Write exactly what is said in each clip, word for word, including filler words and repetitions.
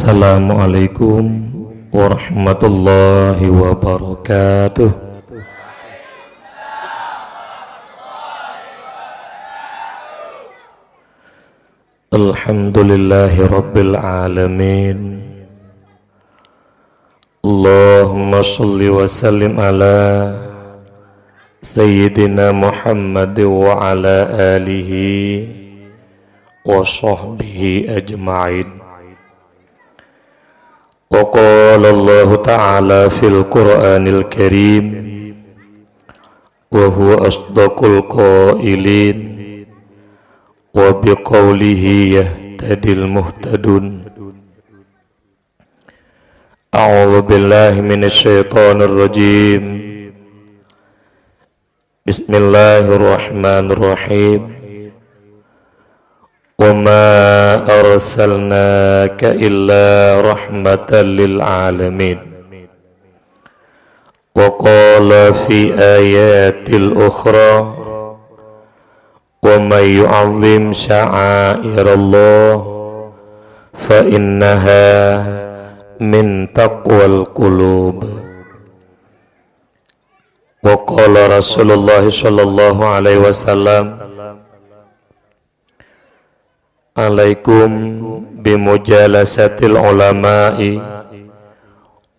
Assalamualaikum warahmatullahi wabarakatuh. Alhamdulillahi rabbil alamin. Allahumma shalli wa sallim ala sayyidina Muhammad wa ala alihi wa sahbihi ajma'in. Wa qala Allahu ta'ala fil Qur'anil Karim, wa huwa asdaqul qailin, wa biqaulihi yahtadil muhtadun. A'udzu billahi minasy syaithanir rajim. Bismillahirrahmanirrahim. Wa ma arsalnaka illa rahmatan lil alamin. Wa qala fi ayatil ukhra, wa may yu'azzim sya'airallah fa innaha min taqwal qulub. Wa qala Rasulullah sallallahu alaihi wasallam, alaikum bimujalasatil ulama'i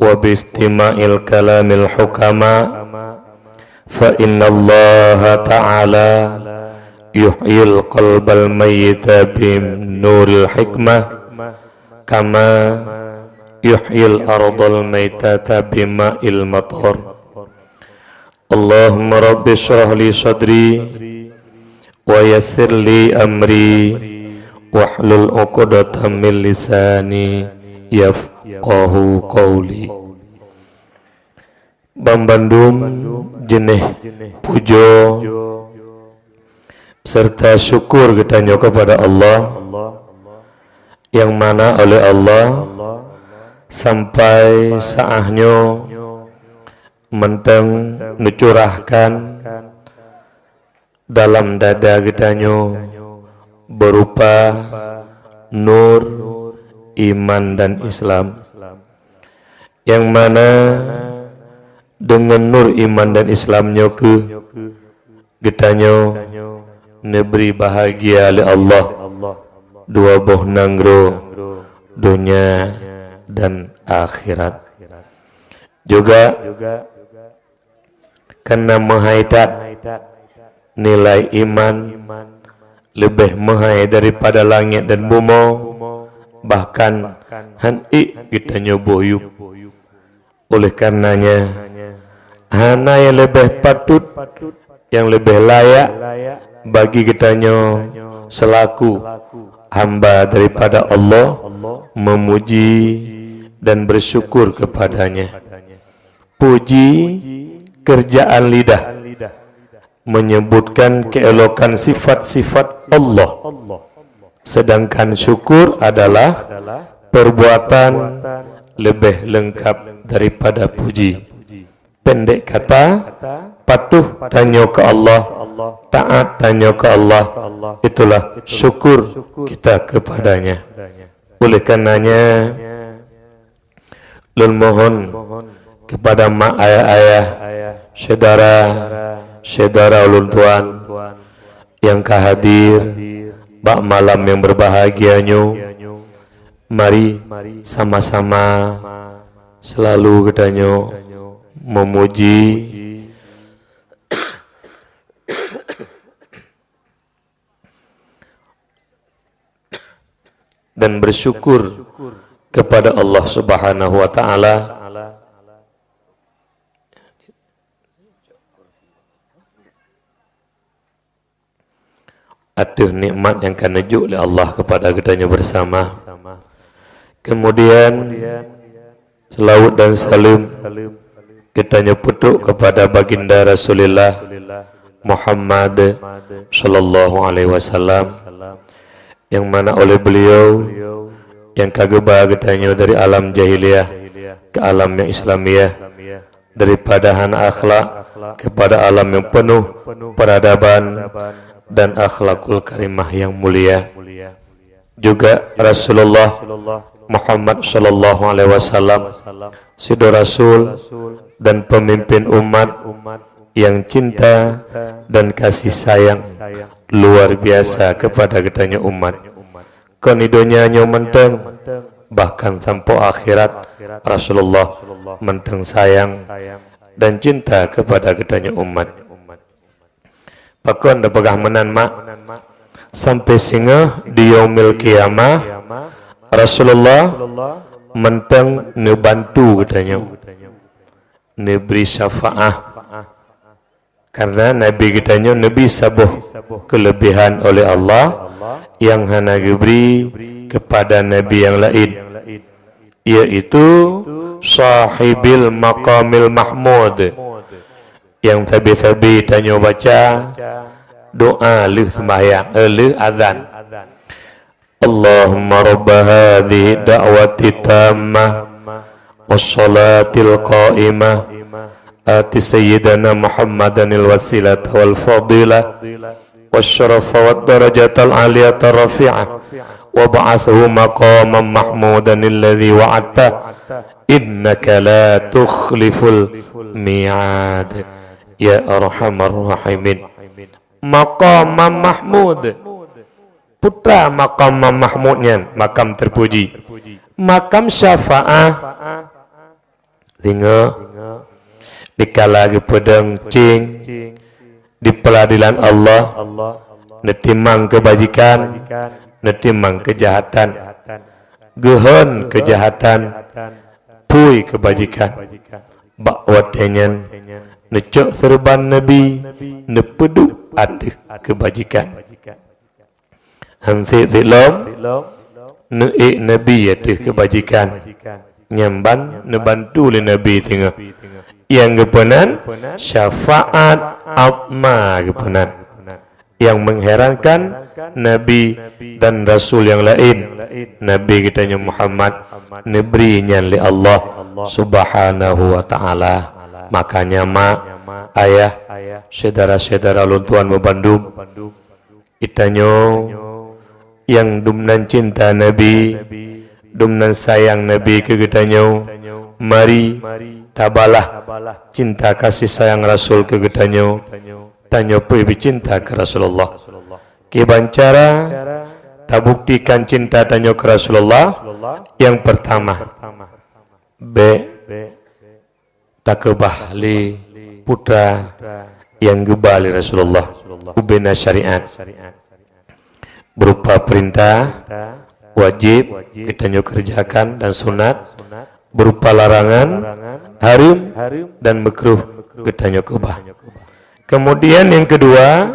wa bistima'il kalamil hukama, fa innallaha ta'ala yuhyil qalbal mayyita binuril hikmah, kama yuhyil ardal maitata bima'il matar. Allahumma rabbi shrah li sadri wa yassir li amri wahlul uqdatam min lisani yafqahu qauli. Banbandum jeuneh pujoe serta syukur geutanyoe keupada Allah, nyang mana oleh Allah sampai saat nyoe mantong neucurahkan dalam dada geutanyoe berupa nur iman dan Islam, nyang mana deungon nur iman dan Islam nyoe kheueh geutanyoe neubri bahagia lé Allah dua boh nanggroe, donya dan akhirat. Juga karena meuhai that nilai iman leubeh meuhai daripada langét dan bumoe, bahkan han ék geutanyoe boh yup. Oleh karenanya, hana nyang leubeh patut, nyang leubeh layak bagi geutanyoe selaku hamba daripada Allah meumuji dan bersyukur kepada-Nya. Puji kerjaan lidah menyebutkan keelokan sifat-sifat Allah, sedangkan syukur adalah perbuatan leubeh leungkap daripada puji. Pendek kata, patuh tanyoe keu Allah, taat tanyoe keu Allah, itulah syukur kita kepada-Nya. Oleh karenanya, lôn mohon kepada mak ayah-ayah, syedara-syedara ulôn tuan nyang ka hadir bak malam nyang berbahagia nyoe, mari sama-sama selalu geutanyoe meumuji dan bersyukur kepada Allah Subhanahu wa Ta'ala ateueh nikmat nyang ka neujok lé Allah kepada geutanyoe bersama. Kemudian, selawat dan salam geutanyoe peutrok kepada Baginda Rasulullah Muhammad sallallahu alaihi wasallam, nyang mana oleh beliau nyang ka geuba geutanyoe dari alam jahiliyah ke alam nyang Islamiyah, daripada hana akhlak kepada alam nyang penuh peradaban dan akhlakul karimah nyang mulia. Juga Rasulullah Muhammad sallallahu alaihi wasallam sidroe rasul dan pemimpin umat yang cinta dan kasih sayang luar biasa kepada geutanyoe umat. Kon di donya nyoe mantong, bahkan sampoe akhirat Rasulullah mantong sayang dan cinta kepada geutanyoe umat. Pakon tapeugah meunan, mak? Sampai singoh di yaumil qiyamah, Rasulullah mantong neubantu geutanyoe, neubri syafaat. Karena Nabi geutanyoe neubri saboh keulebihan oleh Allah nyang hana geubri keupada nabi nyang laén, yaitu Sahibil Maqamil Mahmud. Nyang sabe-sabe tanyoe baca doa lheueh seumbahyang, eh, lheueh azan. Allahumma rabba hadhihi da'wati tammah wassalatil qaimah, ati sayyidana Muhammadanil wasilata wal fadilah wasyarafa wad darajatal aliyata rafi'ah, wab'athhu maqaman mahmudan alladzi wa'adtah, innaka la tukhliful mi'ad, ya arhamar rahimin. Maqaman mahmud. Peue maqaman mahmud nyan? Makam terpuji. Makam syafaat. Singoh dikala geupeudong cing di peuladilan Allah, neutimang keubajikan, neutimang keujahatan, geuhon keujahatan, phui keubajikan. Bak watée nyan neucok seureuban nabi, neupeuduek ateueh keubajikan. Hansék silom neuék nabi ateueh keubajikan. Nyan ban neubantu lé nabi singoh. Nyang geupeunan syafaat atma geupeunan. Nyang mengherankan, nabi dan rasul nyang laén, Nabi geutanyoe Muhammad neubri nyan lé Allah Subhanahu wa Ta'ala. Makanya, mak, ayah, syedara-syedara lôn tuan meubandum, geutanyoe nyang dumnan cinta Nabi, dumnan sayang Nabi keu geutanyoe, mari tabalah cinta kasih sayang Rasul keu geutanyoe, tanyoe pih beucinta keu Rasulullah. Kiban cara tabuktikan cinta tanyoe keu Rasulullah? Nyang peurtama, bék takeubah lé putra nyang geuba lé Rasulullah ubena syariat, berupa peurintah, wajéb geutanyoe keureujakan dan sunat, berupa larangan, hareuem dan meukruh geutanyoe keubah. Kemudian nyang keudua,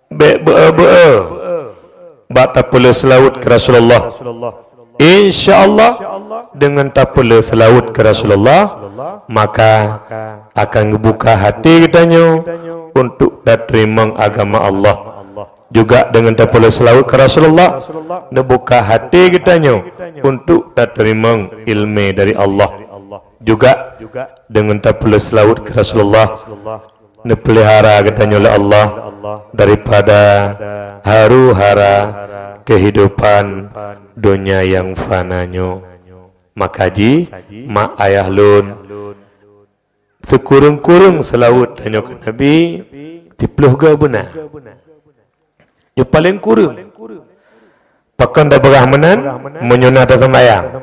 bék beu-e beu-e bak tapeuleueh seulaweuet keu Rasulullah. Insya Allah, deungon tapeuleueh seulaweuet keu Rasulullah, maka akan geubuka hati geutanyoe untuk tateurimong agama Allah. Juga deungon tapeuleueh seulaweuet keu Rasulullah, neubuka hati geutanyoe untuk tateurimong ileumé dari Allah. Juga deungon tapeuleueh seulaweuet keu Rasulullah, neupeulihara geutanyoe lé Allah daripada haru-hara keuhidupan donya nyang fana nyoe. Maka jih, mak ayah lôn, sikureueng-kureueng seulaweuet tanyoe keu Nabi, siplôh goe beuna. Nyang paleng kureueng. Pakon tapeugah meunan? Meunyoe na taseumbahyang,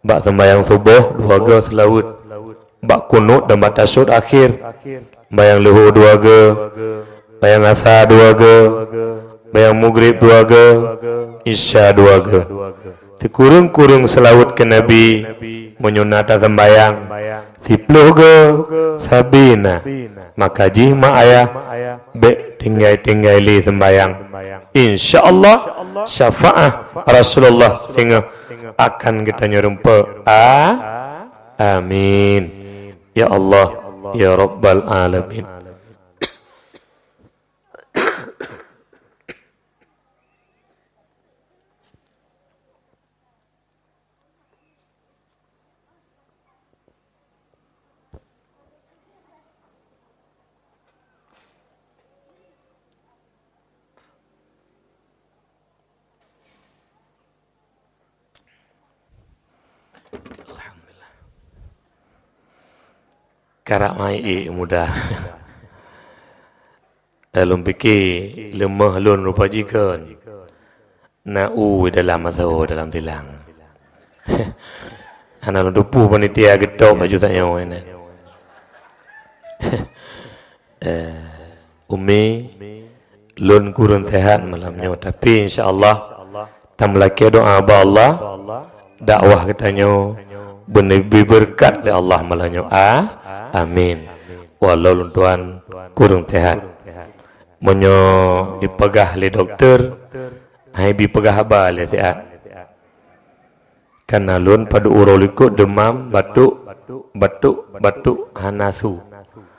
bak seumbahyang suboh dua goe seulaweuet, bak kunut dan bak tasyahud akhé, seumbahyang luho dua goe, seumbahyang asa dua goe, seumbahyang meugrib dua goe, isya dua goe. Sikureueng-kureueng seulaweuet keu Nabi, meunyoe na taseumbahyang, siplôh goe, sabe na. Maka jih mak ayah, bék tinggai-tinggai lé seumbahyang. Insya Allah, syafaat Rasulullah singoh akan geutanyoe rumpok. A-, amin. Ya Allah, ya Rabbal Alamin. Karab hai ék muda. Lôn pike leumah lôn rupa jikon. Na u dalam asoe dalam tilang. Hana lôn tupu panitia geutôb baju tanyoe nyan. Eh, Umi, lôn kureueng sehat malam nyoe, tapi insya Allah tameulakée doa bak Allah, dakwah geutanyoe beuneubi beureukat lé Allah malam nyoe. A, amin. Walau lôn tuan kureueng sehat. Meunyoe ipeugah lé dokto, hai bi peugah haba lé siat. Kana lôn padub uroe likot deumam, batuk, batuk, batuk, hana su.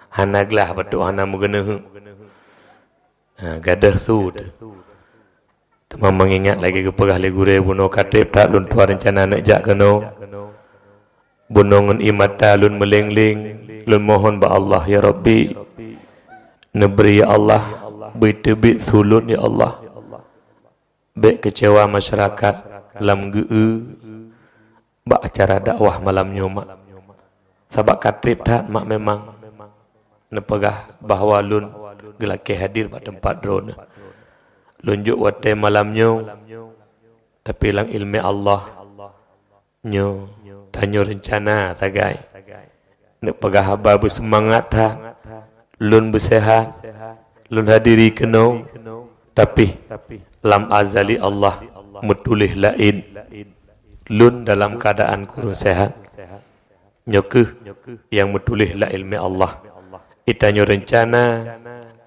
Hana glah batuk, hana meugeuneuheuk. Ha, gadôh su teuh. Teuma meungingat lagée geupeugah lé gurée bunoe ka treb that lôn tuan reuncana neuk jak keunoe. Bunoe ngon ié mata lôn meuleng-leng, lôn mohon bak Allah, "Ya Rabbi, neubri ya Allah, bri teubiet su lôn ya Allah." Bék keucewa masyarakat lam geu-eu bak acara dakwah malam nyoe, Mak. Sabab ka treb that, Mak, memang neupeugah bahwa lôn geulakée hadir bak teumpat droeneuh. Lôn jok watée malam nyoe, tapi lam ileumé Allah, nyoe tanyoe reuncana sagai. Neuk peugah haba beuseumangat that, lôn beuseuhat, lôn hadiri keunoe, tapi lam azali Allah meutuléh laén. Lôn dalam keuadaan kureueng seuhat. Nyoe kheueh nyang meutuléh lam ileumé Allah. Itanyoe reuncana,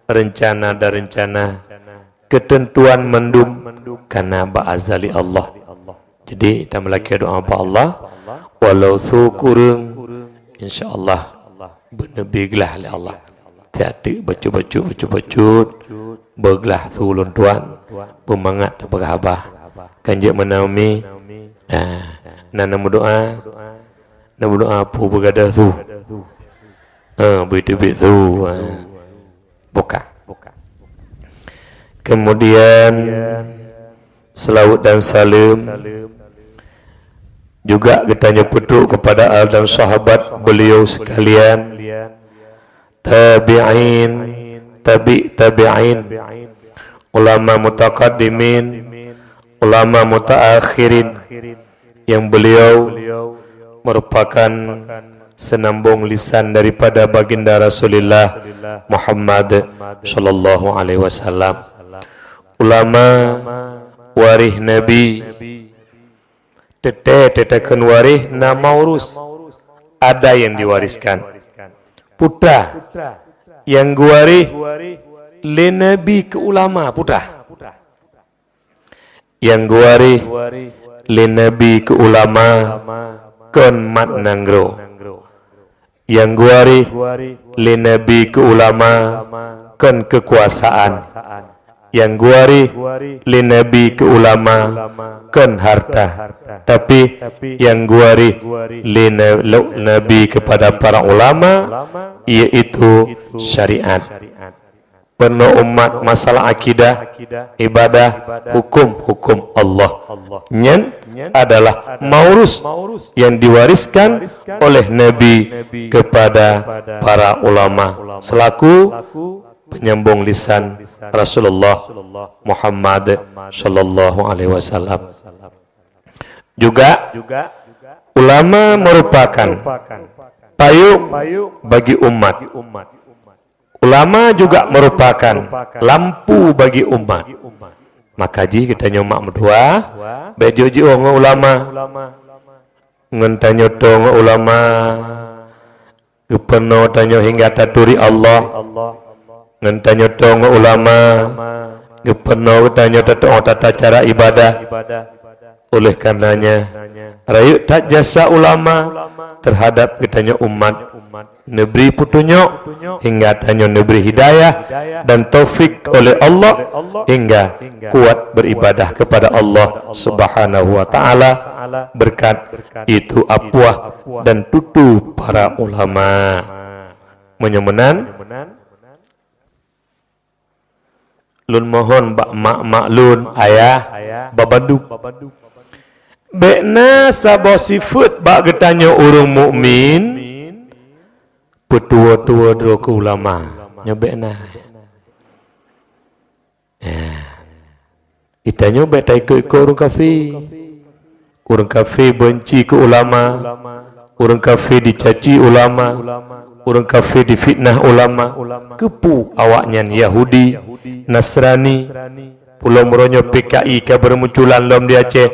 reuncana dan reuncana keuteuntuan mandum kana bak azali Allah. Jadi, tameulakée doa bak Allah, walau su kureueng, insya Allah beuneubi glah lé Allah. Tiap teuk bacut-bacut, bacut-bacut, beuglah su lôn tuan, beumangat tapeugah haba. Kan jeuet meunan, Umi? Ah, na, na meudoa, na meudoa peue beugadôh su. Ah, beuiet-beuiet su. Ah. Buka. Kemudian, selawat dan salam juga geutanyoe peutrok kepada al dan sahabat beliau sekalian, tabi'in, tabi' tabi'in, ulama mutaqaddimin, ulama mutaakhirin, yang beliau merupakan senambung lisan daripada Baginda Rasulullah Muhammad sallallahu alaihi wasallam. Ulama waréh Nabi, teuntée teutakheun waréh na maurus, ada yang diwariskan. Putra yang geuwaréh lé Nabi keu ulama, putra. Nyang geuwaréh lé Nabi keu ulama kon mat nanggroe. Nyang geuwaréh lé Nabi keu ulama kon keukuasaan. Nyang geuwaréh lé Nabi keu ulama kon harta. Tapi nyang geuwaréh lé na-, lo-, Nabi keupada para ulama, yaitu syariat. Peunoh umat masalah akidah, ibadah, huköm-huköm Allah. Nyan adalah maurus yang diwariskan oleh Nabi kepada para ulama selaku penyambung lisan Rasulullah Muhammad sallallahu alaihi wasallam. Juga ulama merupakan payung bagi umat. Ulama juga merupakan lampu bagi umat. Maka jih geutanyoe mak meutuah, bék jok jiôh ngon ulama. Ngon tanyoe toe ngon ulama, geupeunoh tanyoe hingga taturi Allah. Ngon tanyoe toe ngon ulama, geupeunoh tanyoe tateu'oh tata cara ibadah. Oleh karenanya, rayeuk that jasa ulama terhadap geutanyoe umat, neubri peutunyok hingga tanyoe neubri hidayah dan taufik oleh Allah hingga kuat beribadah kepada Allah Subhanahu wa Ta'ala. Berkat itu apuah dan tutoe para ulama. Meunyoe meunan, lôn mohon bak mak-mak lôn, ayah, bak bandum, bék na saboh sifeuet bak geutanyoe ureuëng mukmin peutuwo-tuwo droe keu ulama. Nyoe bék na. Ya. Geutanyoe bék taikot-ikot ureuëng kafé. Ureuëng kafé beunci keu ulama, ureuëng kafé dicaci ulama, ureuëng kafé difitnah ulama. Keupeue awaknyan Yahudi, Nasrani, pulo meurônyoe P K I ka beureumunculan lom di Aceh.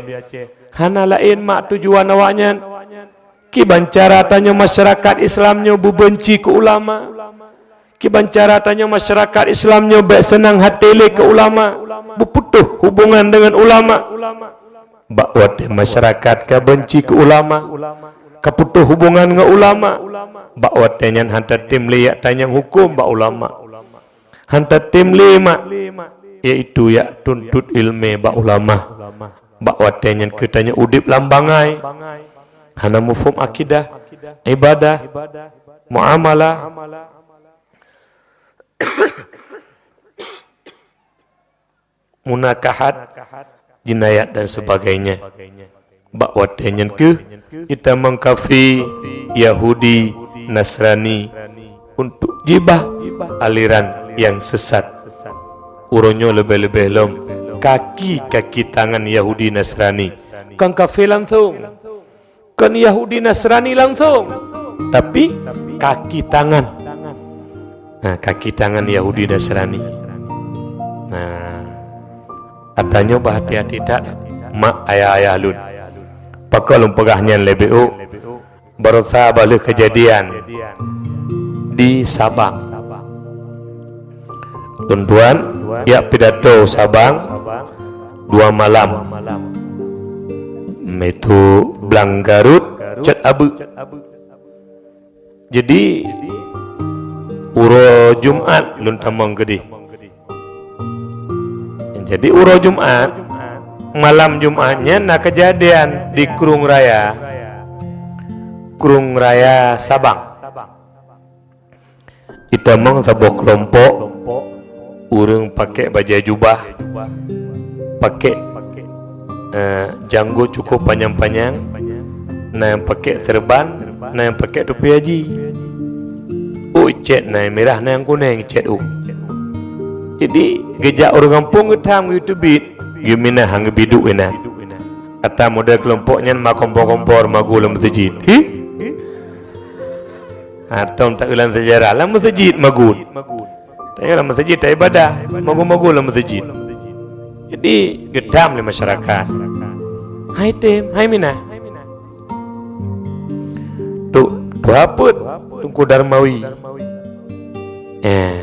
Hana laén mak tujuan awaknyan. Kiban cara tanyoe masyarakat Islam nyoe beubeunci keu ulama. Kiban cara tanyoe masyarakat Islam nyoe bék seunang haté lé keu ulama, beuputôh hubongan deungon ulama. Bak watée masyarakat ka beunci keu ulama, ka putôh hubongan ngon ulama, bak watée nyan hana tem lé yak tanyong huköm bak ulama. Hana tem lé mak, yaitu yak tuntot iéleumé bak ulama. Bak watée nyan keuh tanyoe udeb lam bangai, hana muphom akidah, ibadah, muamalah, munakahat, jinayat dan sebagainya. Bak watée nyan keuh jitamong kafé, Yahudi, Nasrani untuk jibah aliran nyang sesat. Uroe nyoe leubeh-leubeh lom kaki-kaki tangan Yahudi Nasrani, kon kafé langsong, kon Yahudi Nasrani langsong, tapi kaki tangan. Nah, kaki tangan Yahudi Nasrani. Nah, atanyoe bah hati-hati that, mak ayah-ayah lôn. Pakon lôn peugah nyan lé B O? Barosa bah lheueh keujadian di Sabang. Lôn tuan jak pidato Sabang dua malam. Itu blang Garut, cot abeuk. Jadi, uroe Jumat lôn tamong keudeh. Jadi, uroe Jumat, malam Jumat nyan na keujadian di Krueng Raya, Krueng Raya Sabang. Itamong saboh keulompok ureuëng pakèk bajée jubah, pakèk, eh, janggot cukup panyang-panyang, na nyang pakèk seureuban, na nyang pakèk tupi haji. Ôk cét na nyang mirah, na nyang kuneng cét ôk. Jadi, geujak ureuëng gampông geutham geuteubiet, geuminah han geubiduek inan. Ata model keulompok nyan ma kompor-kompor magu lam meuseujid. Hi? Atau tak lam sejarah, lam meuseujid magun. Tapi lam meuseujid tak ibadah, magun-magun lam meuseujid. Jadi, geutham lé masyarakat. Hai tem, hai minah. Tu, tuha peuet, Teungku Darmawi. Eh.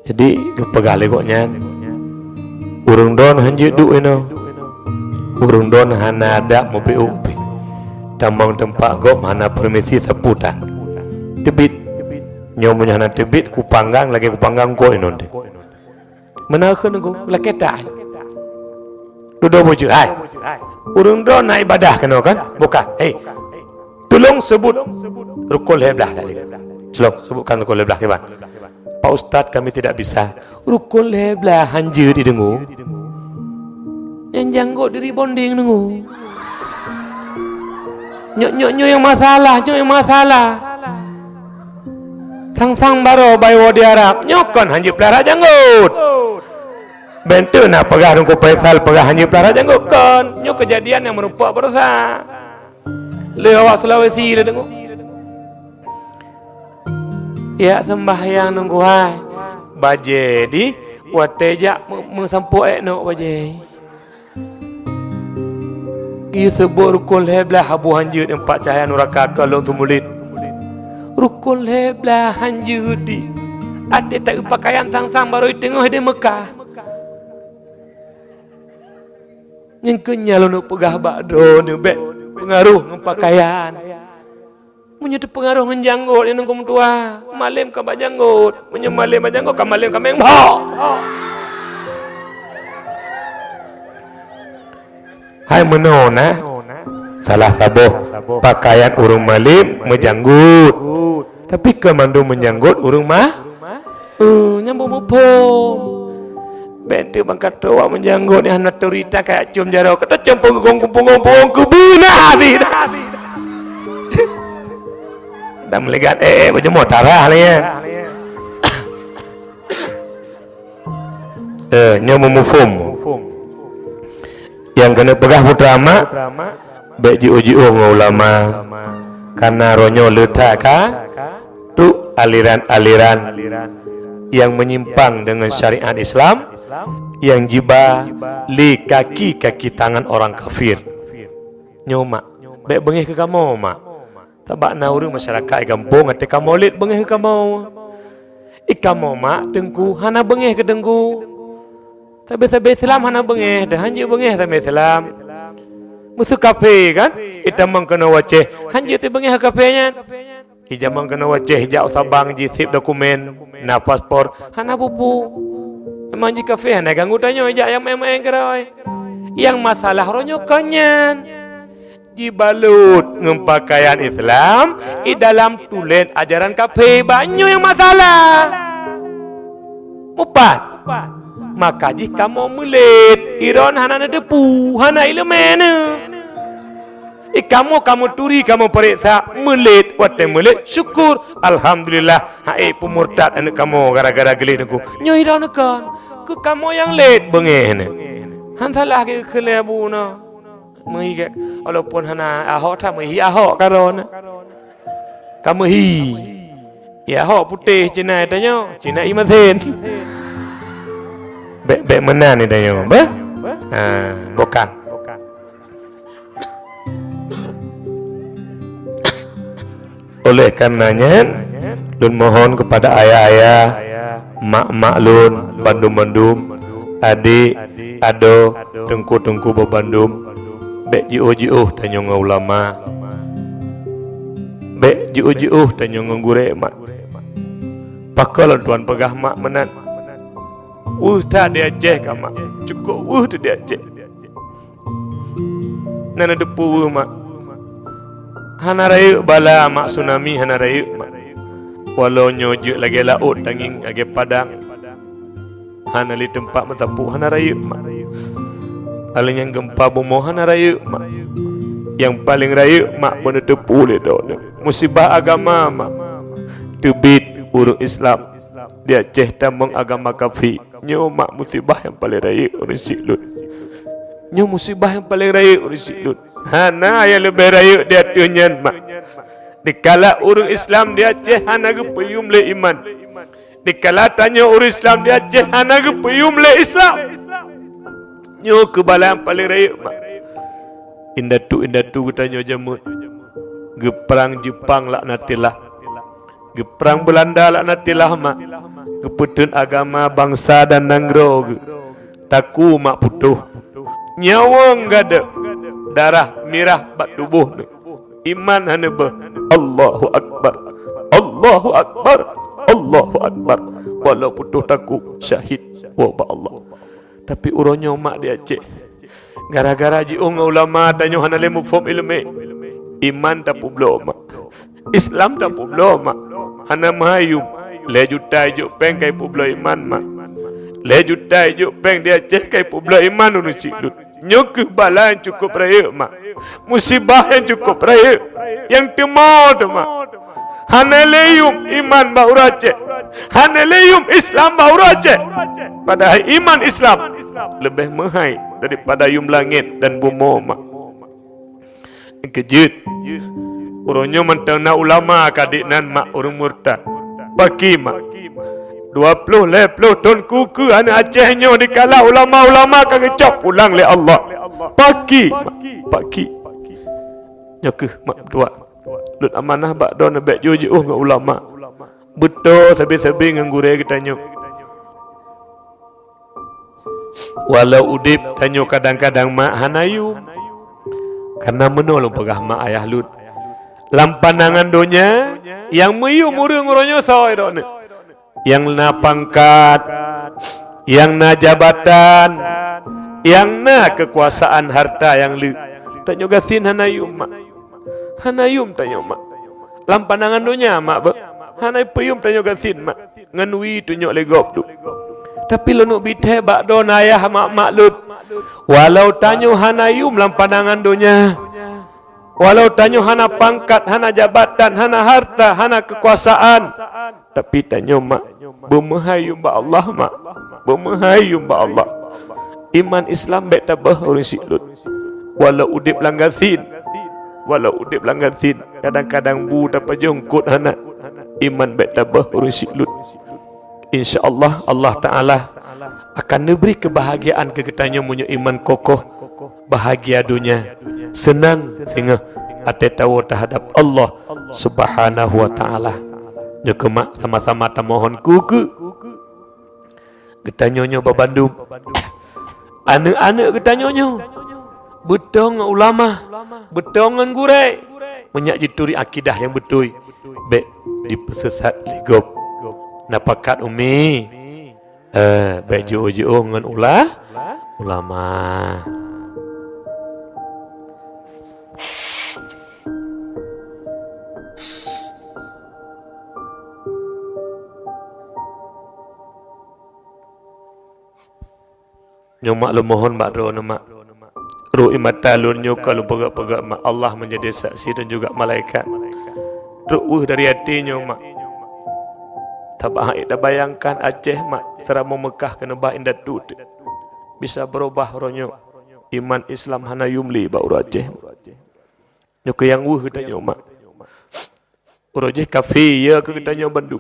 Jadi, geupeugah lé gobnyan, "Ureuëng droen han jeuet duek inoe. Ureuëng droen hana adab meubiôk pih. Tamong teumpat gob hana peurmisi sapeue tan. Teubiet. Nyoe meunyoe hana teubiet, kupanggang lagée kupanggang gob inoe teuh." Meunan kheun Teungku, lakée that. Dudoe bujeue, "Hai, ureuëng droen na ibadah keunoe kan? Bukan. Hei, tulông seubut rukon lhée blaih tadi." Tulông seubutkan rukon lhée blaih, kiban? "Pak Ustaz, kami tidak bisa." Rukon lhée blaih han jeuet dideungoe. Nyang janggot di rebonding deungoe. Nyoe, nyoe, nyoe nyang masalah, nyoe nyang masalah. Sang-sang barô bawoe di Arab, nyoe kon han jeuet peulara janggot. Benteue na peugah Teungku Faisal peugah han jeuet peulara janggot, kon. Nyoe keujadian nyang meurumpok baroesa. Lé awak Sulawesi lé deungoe. Jak seumbahyang Teungku hai. Bajée di watée jak meu-, meusampoe ék nyoe bajée. Geuseubut rukon lhée blaih, abu han jeuet teumpat cahya nuraka keu lôn teumulit. Rukon lhée blaih han jeuet di. Até taeu pakaian sang-sang barô teungoh di Meukah. Nyang keu nyan lôn peugah bak droeneuh bék peungaroh ngon pakaian. Meunyoe teupeungaroh ngon janggot, nyan ngon meutuah, malem ka bak janggot. Meunyoe malem bak janggot, ka malem ka meueng bhok. Hai meunoe na, salah saboh pakaian ureuëng malem meujanggot. Tapi kon mandum meujanggot ureuëng ma-, eh, nyang beu muphom. Bék teuh bangkat awak meujanggot nyang hana turi ta kayak cium jaroe. Kata cium punggong, punggong, punggong keubeuna habéh dah. Tak meuligat eh, eh, baju motor lah ni kan. Eh, nyoe meumufum. Nyang keuneuk peugah putra mak, bèk jiôh-jiôh ngon ulama. Karena roh nyoe le that ka trok aliran-aliran nyang meunyimpang deungon syariat Islam, nyang jiba lé kaki-kaki tangan orang kafir. Nyoe mak, bèk beungéh keu kamoe mak. Sabab na ureueng masyarakat di gampông até kamoe lét beungéh keu kamoe. I kamoe mak teungku hana beungéh keu teungku. Sabe-sabe Islam hana beungéh, dah hanjeuet beungéh sabe Islam. Meuseu kafé kan? I tamong keunoe u Aceh, hanjeuet teubeungéh keu kafé nyan. I jamong keunoe u Aceh jak u Sabang jisép dokumen, na paspor, hana peue-peue. Memang jih kafé hana ganggu tanyoe jak nyang maén-maén keurôi. Nyang masalah roh nyoe kon nyan. Jibalot ngon pakaian Islam, i dalam tulen ajaran kafé, bak nyoe nyang masalah. Mupat. Maka jih kamoe meulét, i droeneuh hana neuteupeue, hana iéleumé neuh. I kamoe, kamoe turi, kamoe pareksa, meulét, watèe meulét, syukur, alhamdulillah, hai peumurtad aneuk kamoe gara-gara geulét neuku. Nyoe i droeneuh kon, keu kamoe nyang lét beungéh neuh. Han salah keu kheun lé Abu nyoe. Meuhi gét, walaupun hana Ahok that, meuhi Ahok karoe na. Ka meuhi. Ya Ahok putéh Cina tanyoe, Cina i masén. Bèk, bèk meunan tanyoe, beuh? Ha, bukan. Oleh karena nyan, lôn mohon kepada ayah-ayah, mak-mak lôn, bandum-bandum, adék, adoe, teungku-teungku beubandum, bèk jiôh-jiôh tanyoe ngon ulama. Bèk jiôh-jiôh tanyoe ngon gurèe mak. Pakon lôn tuan peugah mak meunan? Weueh that di Aceh ka mak, cukôp weueh that di Aceh. Na neuteupeue mak. Hana rayeuk bala mak, tsunami hana rayeuk mak. Walau nyoe jeuet lagèe laôt tangieng lagèe padang, hana lé teumpat meusapeue hana rayeuk mak. Alèh nyan geumpa bumoe hana rayeuk mak. Nyang paleng rayeuk mak beuneuteupeue lé droeneuh. Musibah agama mak. Teubiet ureueng Islam di Aceh tamong agama kafé. Nyoe mak musibah nyang paleng rayeuk ureueng syiek lôn. Nyoe musibah nyang paleng rayeuk ureueng syiek lôn. Hana nyang leubeh rayeuk di ateueh nyan mak. Dikala ureueng Islam di Aceh hana geupeuyum lé iman. Dikala tanyoe ureueng Islam di Aceh hana geupeuyum lé Islam. Nyoe keuh bala nyang paleng rayeuk mak. Indatu-indatu geutanyoe jameun. Geuprang Jeupang laknatillah. Geuprang Beulanda laknatillah mak, geupeutheun agama bansa dan nanggroe geuh. Takue mak putôh, nyawöng gadôh, darah mirah bak tuboh neuh. Iman hana beuh. Allahu Akbar. Allahu Akbar. Allahu Akbar. Walau putôh takue, syahid woe bak Allah. Tapi uroe nyoe mak di Aceh, gara-gara jiôh ngon ulama tanyoe hana lé muphom ileumé. Iman tapeubloe mak. Islam tapeubloe mak. Hana meuhai yum. Lhèe juta ijôk péng ka ipeubloe iman mak. Lhèe juta ijôk péng di Aceh ka ipeubloe iman ureueng syiek lôn. Nyoe keuh bala nyang cukôp rayeuk mak. Musibah nyang cukôp rayeuk. Nyang teumo teuma. Hana lé yum iman bak ureueng Aceh. Hana lé yum Islam bak ureueng Aceh. Padahai iman Islam leubeh meuhai daripada yum langét dan bumoe mak. Keujeuet. Uroe nyoe mantong na ulama ka dik nan mak ureueng murtad. Paki mak. Dua ploh lhèe ploh thon kukeu aneuk Aceh nyoe dikala ulama-ulama ka geucok pulang lé Allah. Paki mak. Paki. Nyoe keuh mak meutuah. Lôn amanah bak droeneuh bèk jiôh-jiôh ngon ulama. Beutôi sabe-sabe ngon gurèe geutanyoe. Walau udép tanyoe kadang-kadang mak hana yum. Karena meunoe lôn peugah mak ayah lôn. Lam pandangan donya, nyang meuyum ureueng uroe nyoe soe droeneuh. Nyang na pangkat, nyang na jabatan, nyang na keukuasaan harta nyang le. Tanyoe gasien hana yum mak. Hana yum tanyoe mak. Lam pandangan donya mak beuh. Hana peuyum tanyoe gasien mak. Ngon wie tunyok lé gob dum. Tapi lôn neuk bi thèe bak droeneuh ayah mak-mak lôn. Walau tanyoe hana yum lam pandangan donya, Walau tanyoe hana pangkat, hana jabatan, hana harta, hana keukuasaan, tapi tanyoe mak beumeuhai yum bak Allah, mak. Beumeuhai yum bak Allah. Iman Islam bèk tabeuh ureueng siklot. Walau udép lam gasien, walau udép lam gasien, kadang-kadang bu tapajoh eungkôt hana. Iman bèk tabeuh ureueng siklot. Insya Allah, Allah Ta'ala akan neubri keubahagiaan keu geutanyoe meunyoe iman kokoh, bahagia donya, seunang singoh até tawoe teuhadap Allah Subhanahu wa Ta'ala. Nyoe keuh mak sama-sama tamohon keu, keu geutanyoe nyoe babandum. Aneuk-aneuk geutanyoe nyoe beutôi ngon ulama, beutôi ngon gurèe. Meunyak jituri akidah nyang beutôi, bèk jipeusesat lé gob. Na pakat umi? Eh, bèk jiôh-jiôh ngon ula-, ulama. Nyoe mak lôn mohon bak droeneuh mak. Rôh ie mata lôn nyoe ka lôn peugah-peugah mak, Allah menjadi saksi dan juga malaikat. Trok weueh dari até nyoe mak. Tabah tabayangkan Aceh mak, seuramoe Meukah keuneubah indatu teuh. Bisa beurubah uroe nyoe. Iman Islam hana yum lé bak ureueng Aceh. Nyoe keuh nyang weueh geutanyoe mak. Uroe jih kafé, ya keu geutanyoe bandum.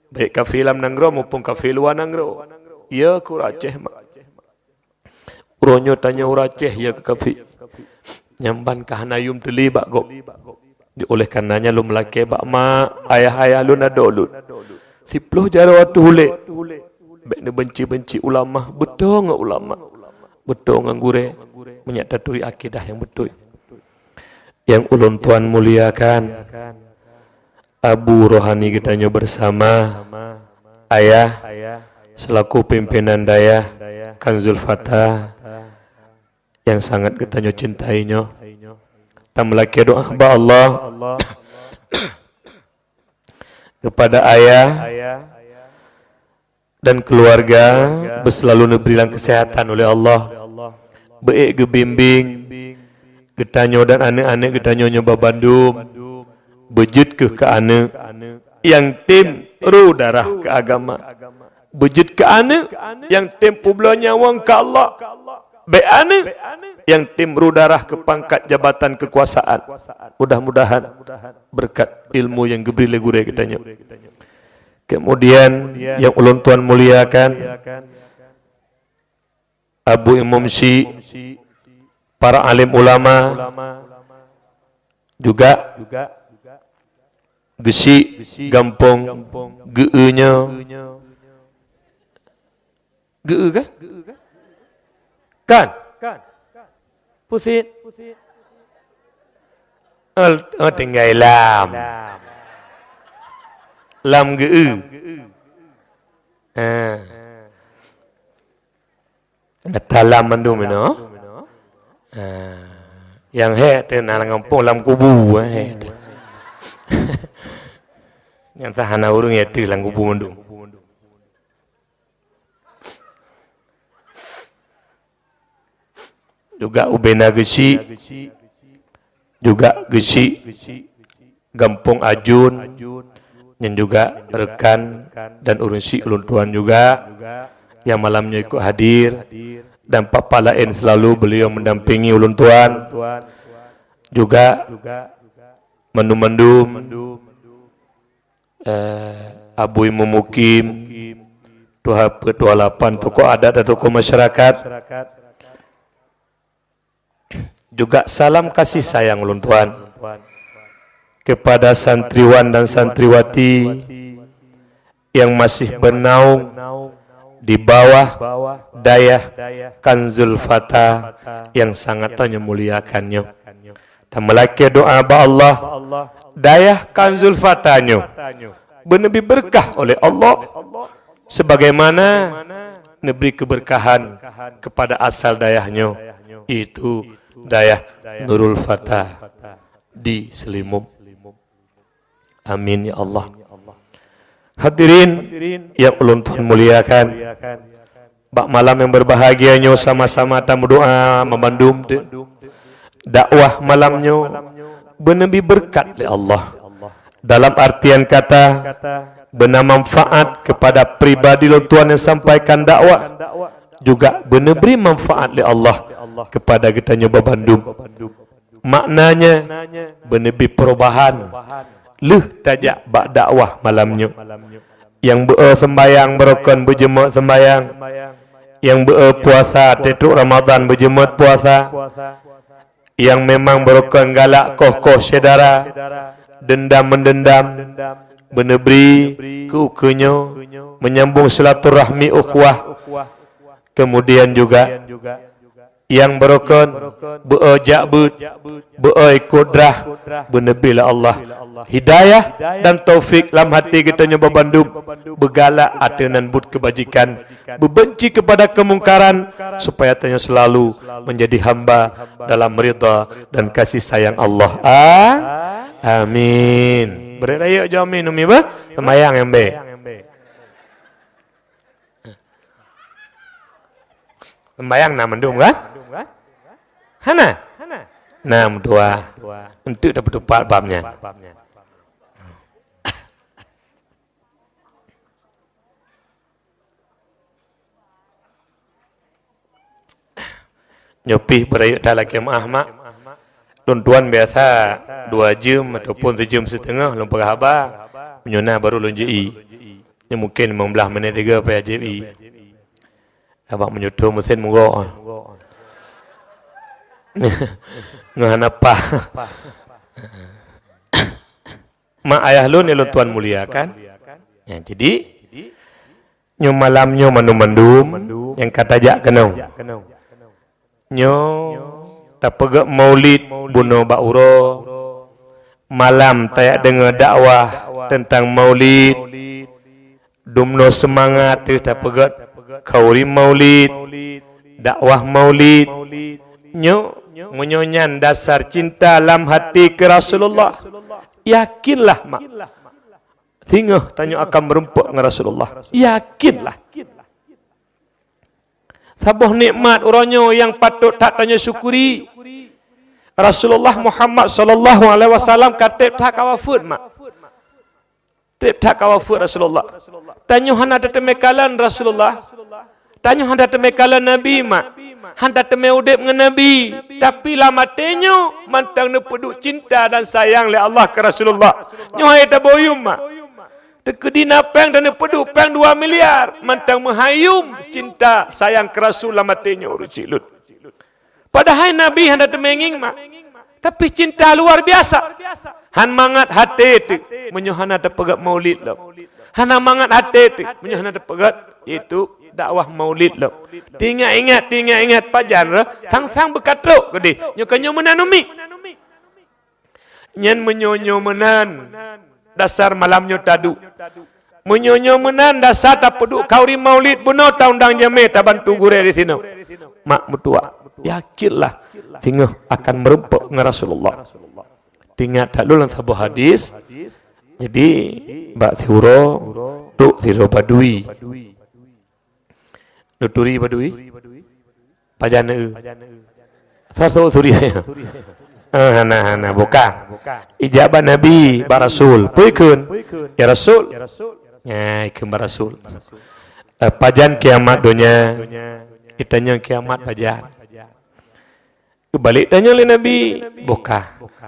Baik kafé lam nanggroe maupun kafé luwa nanggroe. Ya keu ureueng Aceh mak. Uroe nyoe tanyoe ureueng Aceh ya keu kafé. Nyang ban ka hana yum teuh lé bak gob. Di oleh karenanya lôn meulakèe bak mak, ayah-ayah lôn, adoe lôn. Siploh jaroe ateueh ulèe. Bèk neubenci-benci ulama, beutôi ngon ulama. Beutôi ngon gurèe. Meunyak taturi akidah nyang beutôi. Nyang ulôn tuan muliakan, Abu Rohani geutanyoe bersama, Ayah, selaku pimpinan dayah Kanzul Fata, nyang sangat geutanyoe cintai nyoe. Tameulakèe doa bak Allah kepada Ayah dan keluarga beuselalu neubri lam keuseuhatan oleh Allah. Beuék geubimbéng geutanyoe dan aneuk-aneuk geutanyoe nyoe babandum. Beujeuet keuh keu aneuk nyang tem rô darah keu agama. Beujeuet keu aneuk nyang tem peubloe nyawöng keu Allah. Bèk aneuk nyang tem rô darah keu pangkat, jabatan, keukuasaan. Mudah-mudahan beureukat ilmu nyang geubri lé gurèe geutanyoe. Kemudian nyang ulôn tuan muliakan, Abu Imum Syik, para alim ulama, juga geusyik gampông geu-eu nyoe. Geu-eu kan? Kan? Pusit. Oh, oh, tinggai lam. Lam geu-eu. Ha. Gata lam mandum inoe. Ha. Nyang hék teuh na lam gampông, lam kubu, eh, hék teuh. Nyang sah hana ureueng ya teuh lam kubu mandum. Juga ubena geusyik, juga geusyik gampông Ajun, nyan juga rekan dan ureueng syik ulôn tuan juga, nyang malam nyoe ikut hadir, dan papa laén selalu beliau mendampingi ulôn tuan. Juga mandum-mandum eh, Abu Imum Mukim, tuha peuet, tuha lapan, tokoh adat dan tokoh masyarakat. Juga salam kasih sayang ulôn tuan kepada santriwan dan santriwati yang masih bernaung di bawah dayah Kanzul Fata yang sangat tanyoe muliakan nyoe. Tameulakèe doa bak Allah, dayah Kanzul Fata nyoe beuneubri beureukat oleh Allah, sebagaimana neubri keubeureukahan kepada asal dayah nyoe, yaitu dayah Nurul Fata di Seulimeum. Amin ya Allah. Hadirin yang ulôn tuan muliakan, bak malam yang berbahagia nyoe sama-sama tameudoa meumandum teuh. Dakwah malam nyoe beuneubi beureukat lé Allah. Dalam artian kata, beuna manfaat kepada pribadi lôn tuan nyang sampaikan dakwah, juga beuneubi manfaat lé Allah kepada geutanyoe babandum. Maknanya, beuneubi perubahan lheueh tajak bak dakwah malam nyoe. Nyang beu-e seumbahyang beurukon beujeumeut seumbahyang. Nyang beu-e puasa tieb Ramadan beujeumeut puasa. Nyang memang beurukon galak koh-koh syedara, dendam-meudendam, beuneubi keu ukeue nyoe, menyambung silaturahmi ukhuwah. Kemudian juga nyang beurukon beu-e jak beuet, beu-e ikot drah, beuneubi lé Allah hidayah dan taufik lam hati geutanyoe babandum, beugalak ateueh nan buet keubajikan, beubenci kepada keumungkaran, supaya tanyoe selalu menjadi hamba dalam ridha dan kasih sayang Allah. A-, amin. Bri rayeuk jih amin, Umi, bah. Seumayang nyang bèk. Seumayang na mandum kan? Hana? Na meutuah. Enteuk tapeutupat bab nyan. Nyoe pih beurayeuk that lakèe meu'ah, Mak. Lôn tuan biasa dua jeuem ataupun sijeuem siteungoh lôn peugah haba. Meunyoe na baru lôn ji'i. Nyoe mungken limong blaih menit lagèe payah ji'i. Abang meunyoe thô meusén murok. Ngon hana pah. Mak ayah lôn nyang lôn tuan muliakan. Ya, jadi, nyoe malam nyoe mandum-mandum nyang ka tajak keunoe. Nyoe tapeugèt maulid bunoe bak uroe. Malam tajak deungö dakwah teuntang maulid. Dumnoe seumangat teuh tapeugèt khauri maulid, dakwah maulid. Nyoe, meunyoe nyan dasar cinta lam hati keu Rasulullah, yakinlah, Mak. Singoh tanyoe akan meurumpok ngon Rasulullah. Yakinlah. Saboh nikmat uroe nyoe nyang patôt that tanyoe syukuri. Rasulullah Muhammad sallallahu alaihi wasallam ka trép that ka wafeuet, Mak. Trép that ka wafeuet Rasulullah. Tanyoe hana tateumé kalon Rasulullah. Tanyoe hana tateumé kalon Nabi, Mak. Hana tateumé udép ngon Nabi. Tapi lam até nyoe mantong neupeuduek cinta dan sayang lé Allah keu Rasulullah. Nyoe hai taboh yuem, Mak. Teukeudi na péng dan neupeuduek péng dua miliar, mantong meuhai yuem cinta sayang keu Rasul lam até nyoe ureueng chik lôn. Padahai Nabi hana teumé ngieng, Mak. Tapi cinta luar biasa. Han mangat até teuh meunyoe hana tapeugèt maulid lom. Hana mangat até teuh meunyoe hana tapeugèt, yaitu dakwah maulid lom. Teuingat-ingat, teuingat-ingat pajan reuh, sang-sang beukatrok keudéh. Nyoe ka nyoe meunan umi. Nyan meunyoe nyoe meunan dasar malam nyoe taduek. Meunyoe nyoe meunan dasar tapeuduek khauri maulid bunoe taundang jamé tabantu gurèe di sinoe. Mak meutuah, yakinlah singoh akan meurumpok ngon Rasulullah. Teuingat that lôn lam saboh hadis. Jadi, bak siuroe, trok sidroe badui. Neuturi badui? Pajan eu? Sasoe turi. Eh, hana, hana, bukan. Ijak bak Nabi, bak Rasul. Peue ikheun? Ya Rasul. Nya, ikheun bak Rasul. Eh, pajan kiamat donya? Itanyong kiamat pajan. Balik tanyong lé Nabi, bukan.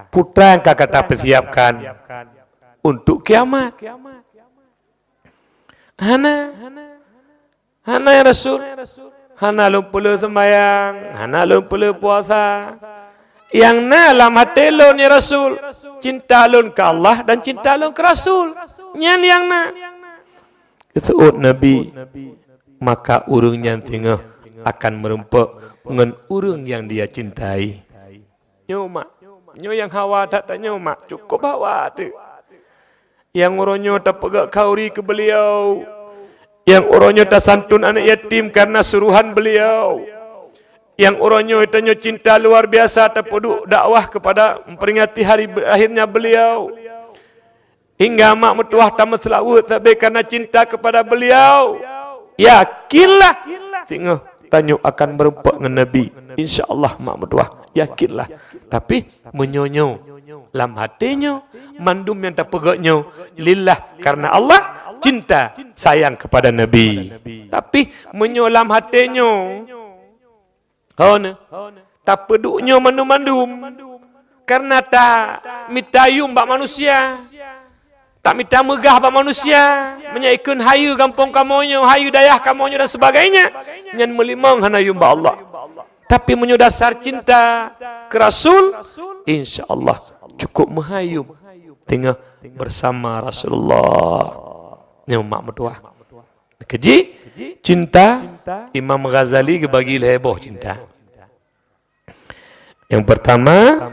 Peue nyang ka gata peusiapkan untuk kiamat? Hana. Hana, ya Rasul. Hana lôn peuleueh seumbahyang, hana lôn peuleueh puasa. Nyang na lam até lôn, ya Rasul, cinta lôn keu Allah dan cinta lôn keu Rasul. Nyan nyang na. Geuseuôt Nabi, maka ureuëng nyan singoh akan meurumpok ngon ureuëng nyang dia cintai. Nyoe mak, nyoe nyang hawa that tanyoe mak, cukup hawa teuh. Nyang uroe nyoe tapeugah khauri keu beuliau. Nyang uroe nyoe tasantun aneuk yatim kareuna suruhan beuliau. Nyang uroe nyoe tanyoe cinta luar biasa tapeuduek dakwah keupada memperingati hari be-, lahirnya beliau. Hingga mak meutuwah tameuseulaweuet sabe kareuna cinta keupada beuliau. Yakinlah, singoh tanyoe akan meurumpok ngon Nabi. Insya Allah mak meutuwah. Yakinlah, Tapi meunyoe nyoe lam até nyoe, mandum nyang tapeugét nyoe lillah, karena Allah, cinta, sayang kepada Nabi. Tapi meunyoe lam até nyoe, ho na, tapeuduek nyoe mandum-mandum karena tamita yuem bak manusia, tamita meugah bak manusia, meunyoe ikheun hayeue gampông kamoe nyoe, hayeue dayah kamoe nyoe dan sebagainya, nyan meulimong hana yuem bak Allah. Tapi meunyoe dasar cinta keu Rasul, insya Allah cukup meuhai yuem teungoh bersama Rasulullah. Nyoe mak meutuah. Keujih, cinta, Imam Ghazali geubagi lhée boh cinta. Yang pertama,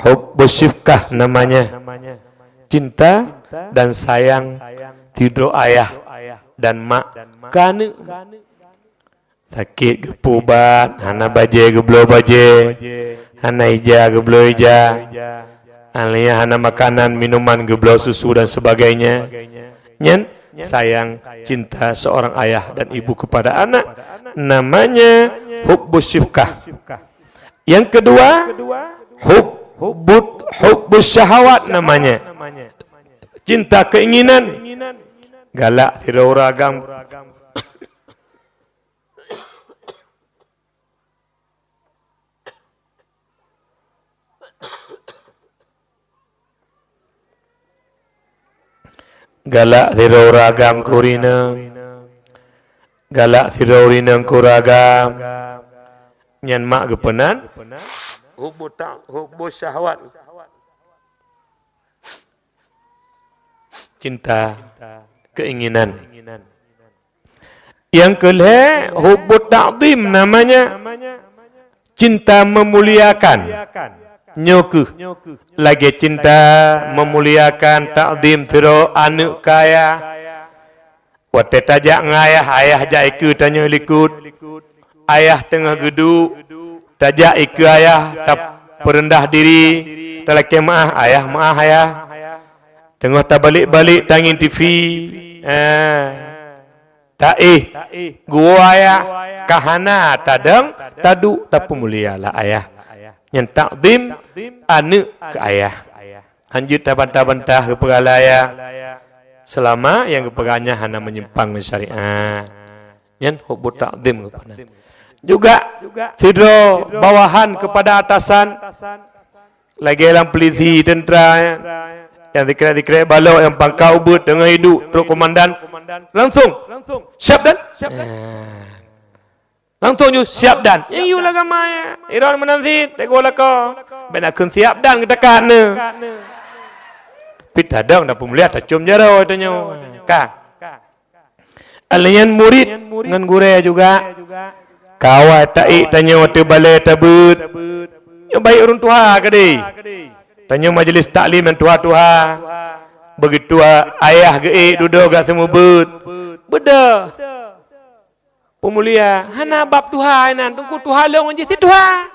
hubbu syifqah namanya. Cinta dan sayang sidroe ayah dan mak keu aneuk. Sakét geupeuubat, hana bajée geubloe bajée, hana ija geubloe ija, alia hana makanan, minuman geubloe susu dan sebagainya. Nyan sayang cinta seorang ayah dan ibu kepada anak. Namanya hubbu syifqah. Yang kedua, hub-, hubbu syahawat namanya. Cinta keinginan. Galak sidroe ureuëng agam. Galak sidroe ureuëng agam keu ureuëng inong. Galak sidroe ureuëng inong keu ureuëng agam. Nyan mak geupeunan hubbu ta-, hubbu syahwat. Cinta keinginan. Yang keulhée, hubbu ta'zim namanya, cinta memuliakan. Nyoe kheueh lagée cinta memuliakan, ta'zim sidroe aneuk keu ayah. Watée tajak ngon ayah, ayah jak ikeue tanyoe likot. Ayah teungoh geuduek, tajak ikeue ayah, tapeureundah diri, talakée meuáh, ayah, meuáh ayah. Teungoh tabalek-balek tangieng TV, eh, taéh, geuwoe ayah, ka hana tadong, taduek, tapeumulialah ayah. Nyan ta'zim aneuk keu ayah. Hanjeuet tabantah-bantah geupeugah lé ayah, seulama nyang geupeugah nyan hana meunyimpang ngon syariat. Nyan hubbu ta'zim geupeugah. Juga sidroe bawahan keupada atasan, lagée lam peulisi, teuntra, nyang sikrek-sikrek balok, nyang pangkat ubit teungoh iduek trok komandan, langsung, "Siap dan?" Nah. Langsung ju siap dan. Nyang yue lagée ma ya. Iron meunan cit, teungoh lakoe. Bék na kheun siap dan geutakat neu. Pih tadong dan peumulia tacom jaroe tanyoe. Ka. Alèh nyan murit ngon gurée juga. Kawai taék tanyoe teubalée tabeuet. Nyoe baik ureuëng tuha keudeh. Tanyoe majelis taklim nyang tuha-tuha. Begitu ayah geuék dudoe gak seumeubeuet. Beudôh. Peumulia, hana bab tuha inan, teungku tuha lôn jih si tuha.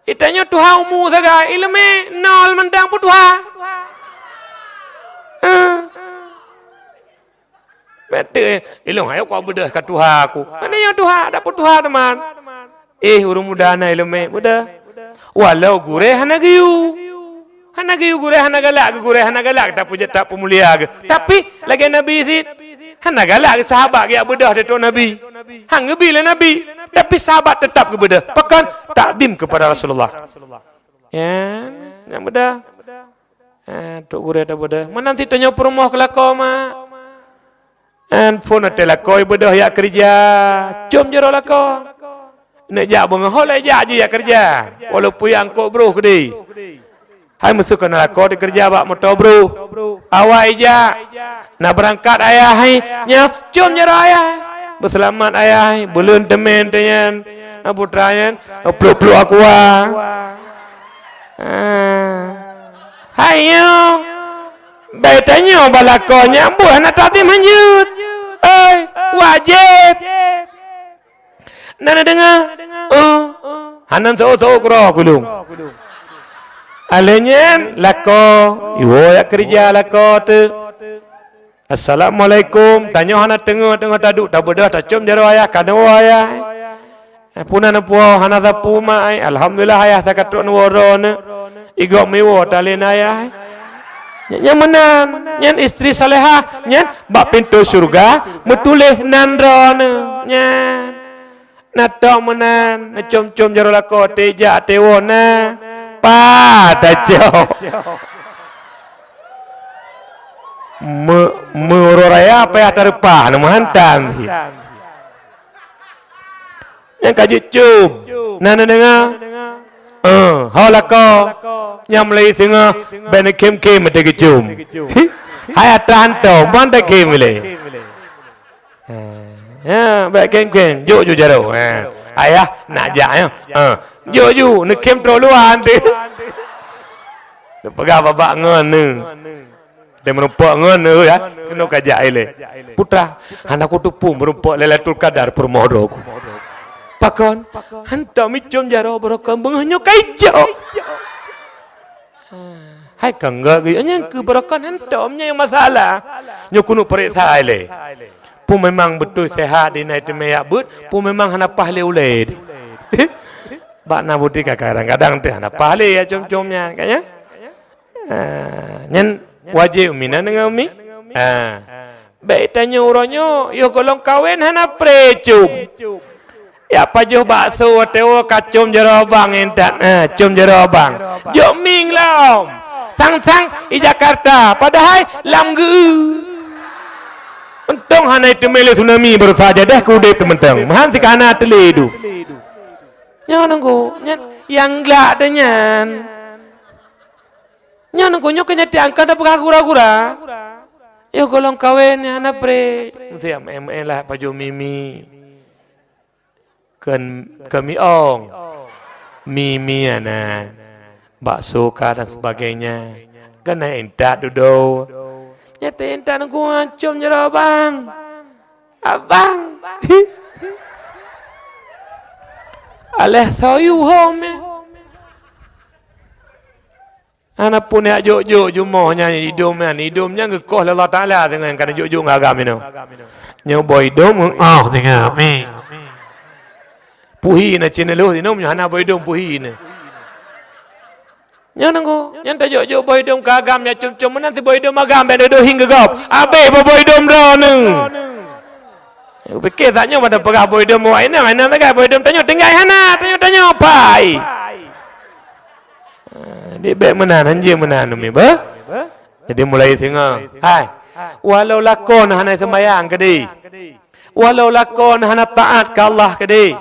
Itanyoe tuha umu sagai, ileumé nol mantong peutuha. Eh. Beutôi, ilôn hai kok beudôh ka tuha aku. Mana nyoe tuha, ada peutuha teuma. Eh, ureuëng muda na ileumé, beudôh. Walau gurée hana geuyue. Hana geuyue gurée, hana galak geu gurée, hana galak tapeuja-, tapeumulia geuh. Tapi lagée Nabi cit, hana galak geu sahabat geujak beudôh di trok Nabi. Han geubi lé Nabi, tapi sahabat teutap geubeudôh. Pakon? Takdim kepada Rasulullah. Ya, nyang beudôh. Ah, trok gurée tabeudôh. Meunan cit tanyoe peurumoh keu lakoe, mak. An phon até lakoe beudôh jak keureuja, com jaroe lakoe. Neuk jak beungoh ho lé jak jih jak keureuja, walaupun jak angkot broh keudeh. Hai meuseu keu na lakoe teukeureuja bak moto broh. Awai jak, na beurangkat ayah hai, nyoe com jaroe ayah. Beuseulamat ayah hai, buleuen teumé teuh nyan, na putra nyan, pluek-pluek aqua. Ah. Hai nyoe. Bék tanyoe bak lakoe nyang buet hana takdim hanjeuet. Oi, wajéb. Na neudeungoe? Oh, hana seuôt-seuôt keudroe kulung. Alèh nyan lakoe, iwoe jak keureuja lakoe teuh. Assalamualaikum. Tanyoe hana teungoh, teungoh taduek, tabeudôh, tacom jaroe ayah, ka neuwoe ayah. Eh, puna neupuwoe hana sapeue mak ai. Alhamdulillah, ayah takat trok neuwoe droeneuh. Igok miwoe talén ayah. Nyan, nyan meunan. Nyan istri salehah. Nyan bak pintoe syeuruga meutuléh nan droeneuh. Nyan. Na tông meunan, neucom-com jaroe lakoe, teuh jak teuwoe na. Pa tacok. Me-, meuraya payah tareupah, na meuhantan. Nyang ka jeuet com. Na neudeungoe? Eh, ho lakoe. Nyang mulai singoh, bèk neukhém-khém meuteugeucom. Hai atra hantom, ban takhém lé. Ha, bèk khém-khém, jok ju jaroe. Ha. Ayah nak jak, ya. Ha. Jok ju, neukhém trok luwa nanti. Neupeugah babah ngon ni. Dia meureumpok ngon ni, ya. Keunoe ka jak ilèe. Putra, hana kuteupeu meureumpok Lailatul Qadar peurumoh droe ku. Pakon, hantom icom jaroe barokon beungoh nyoe ka ijok. Hai ka enggak geuh, nyang keu barokon hantom nyang masalah. Nyoe keuneuk peuriksa ilèe. Peue memang beutôi sehat di nai teumé yak beuet, peue memang hana paih lé ulèe. Bak na buti ka kadang-kadang teuh hana paih lé ya com-com nyan, kan ya? Ah, nyan wajéb umi na deungoe umi. Ah. Bèk tanyoe uroe nyoe, yoh gohlom kawen hana pré com. Yak pajoh bakso watèe woe ka com jaroe abang intat. Eh, com jaroe abang. Jok mieng lom. Sang-sang i Jakarta, padahai lam geu. Untông hana iteumé lé tsunami baroesa jadeh keu udép teumeutang. Meuhan sika hana teulé du. Nyoe nunggu, nyan nyang glak teuh nyan. Nyoe nunggu nyoe keuh nyan tiang ka tapeugah gura-gura. Yoh gohlom kawen nyan hana pré. Meusti meu'en-meu'en lah pajoh mie-mie. Keu, keu mie ong. Mie-mie nyan. Bakso ka dan sebagainya. Kan na intat dudoe. Nyan teuh intat nunggu com jaroe abang. Abang. Alah soe yue hom, eh. Hana pun jak jok-jok jumoh nyan idom nyan. Idom nyan geukoh lé Allah Taala teungoh nyang ka neujok-jok ngon agam inoe. Nyoe boh idom, oh, teungoh. Mi. Puhi na cina lheueh idom nyoe hana boh idom puhi na. Nyoe nunggu, nyan tajok-jok boh idom keu agam nyan com-com meunan si boh idom agam bèk dudoe hieng geugob. Abéh boh, boh idom droeneuh. Kupike saat nyoe pada peugah boh idom awak inong, inong sagai boh idom tanyoe tinggai hana, tanyoe-tanyoe pai. Ah, di bèk meunan, hanjeuet meunan umi bah. Jadi mulai singoh. Hai. Walau lakoe na hana seumayang keudeh. Walau lakoe na hana taat keu Allah keudeh.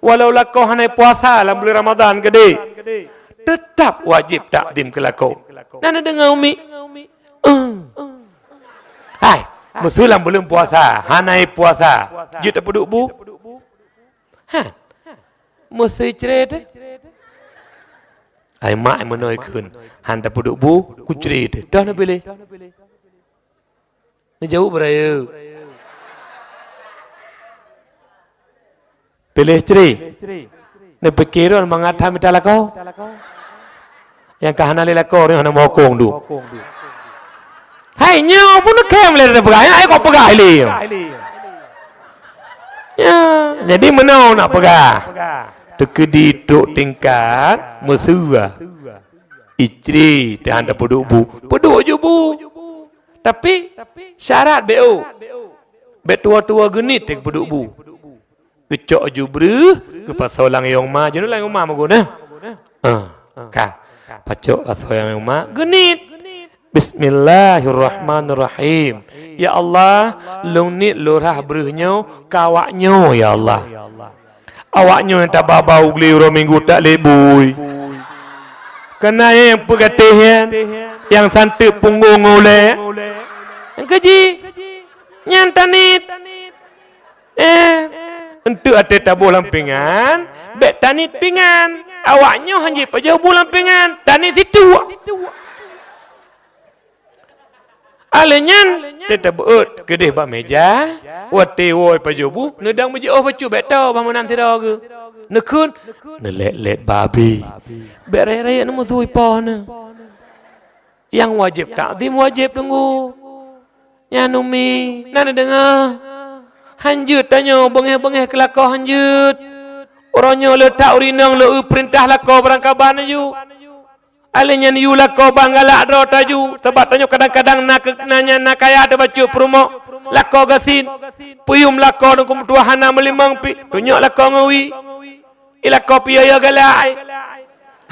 Walau lakoe hana puasa lam buleuen Ramadhan keudeh. Teutap wajéb takzim keu lakoe. Na neudeungoe umi? Eh. Hai, meuseu lam buleuen puasa, hana puasa. Jeuet tapeuduek bu? Han. Meuseu cre teuh? Ai mak meunoe kheun, han tapeuduek bu, ku cre teuh. Toh neupiléh? Neujaweueb beurayeuk. Piléh cre. Neupike droe mangat that mita lakoe. Nyang ka hana lé lakoe nyoe hana meuhukong du. Hai nyoe pun neukhém lé neupeugah, hai kok peugah lé. Ya, jadi meunoe nak peugah. Teukeudi trok tingkat meuseu. Istri teuh han tapeuduek bu, peuduek ju bu. Tapi syarat beu. Bèk tuwoe-tuwoe geuniet teuh peuduek bu. Geucok ju breuh, geupasoe lam yong ma, jinoe lam yong ma meugon, eh? Ah, ka. Pacok pasoe lam yong ma, geuniet. Bismillahirrahmanirrahim. Ya Allah, lôn niet lôn rhah breuh nyoe keu awak nyoe, ya Allah. Awak nyoe nyang taba-ba u glé uroe Minggu tak lé bui. Keunan nyang peugatéh nyan, nyang santeuk punggong ulèe. Nyang keuji, nyan taniet. Eh, eunteuk até taboh lam pingan, bèk taniet pingan. Awak nyoe hanjeuet pajoh bu lam pingan, taniet situek. Alèh nyan, teutap beuet keudeh bak meuja, watèe woe pajoh bu, neudong meujiôh bacut bèk toe bah meunan sidroe geuh. Neukheun, neulét-lét babi. Bèk rayeuk-rayeuk neumusoh ipoh neuh. Nyang wajéb takzim wajéb teunggu. Nyan umi, na neudeungoe? Hanjeuet tanyoe beungéh-beungéh keu lakoe hanjeuet. Uroe nyoe le that ureueng inong le eu peurintah lakoe barangkaban aju. Alèh nyan yue lakoe ban galak droe taju, sabab tanyoe kadang-kadang na keu-, na nyan na kaya teubacut peurumoh, lakoe gasien, peuyuem lakoe Teungku meutuah hana meulimong pih, tunyok lakoe ngon wie. I lakoe pih yo-yo galak ai.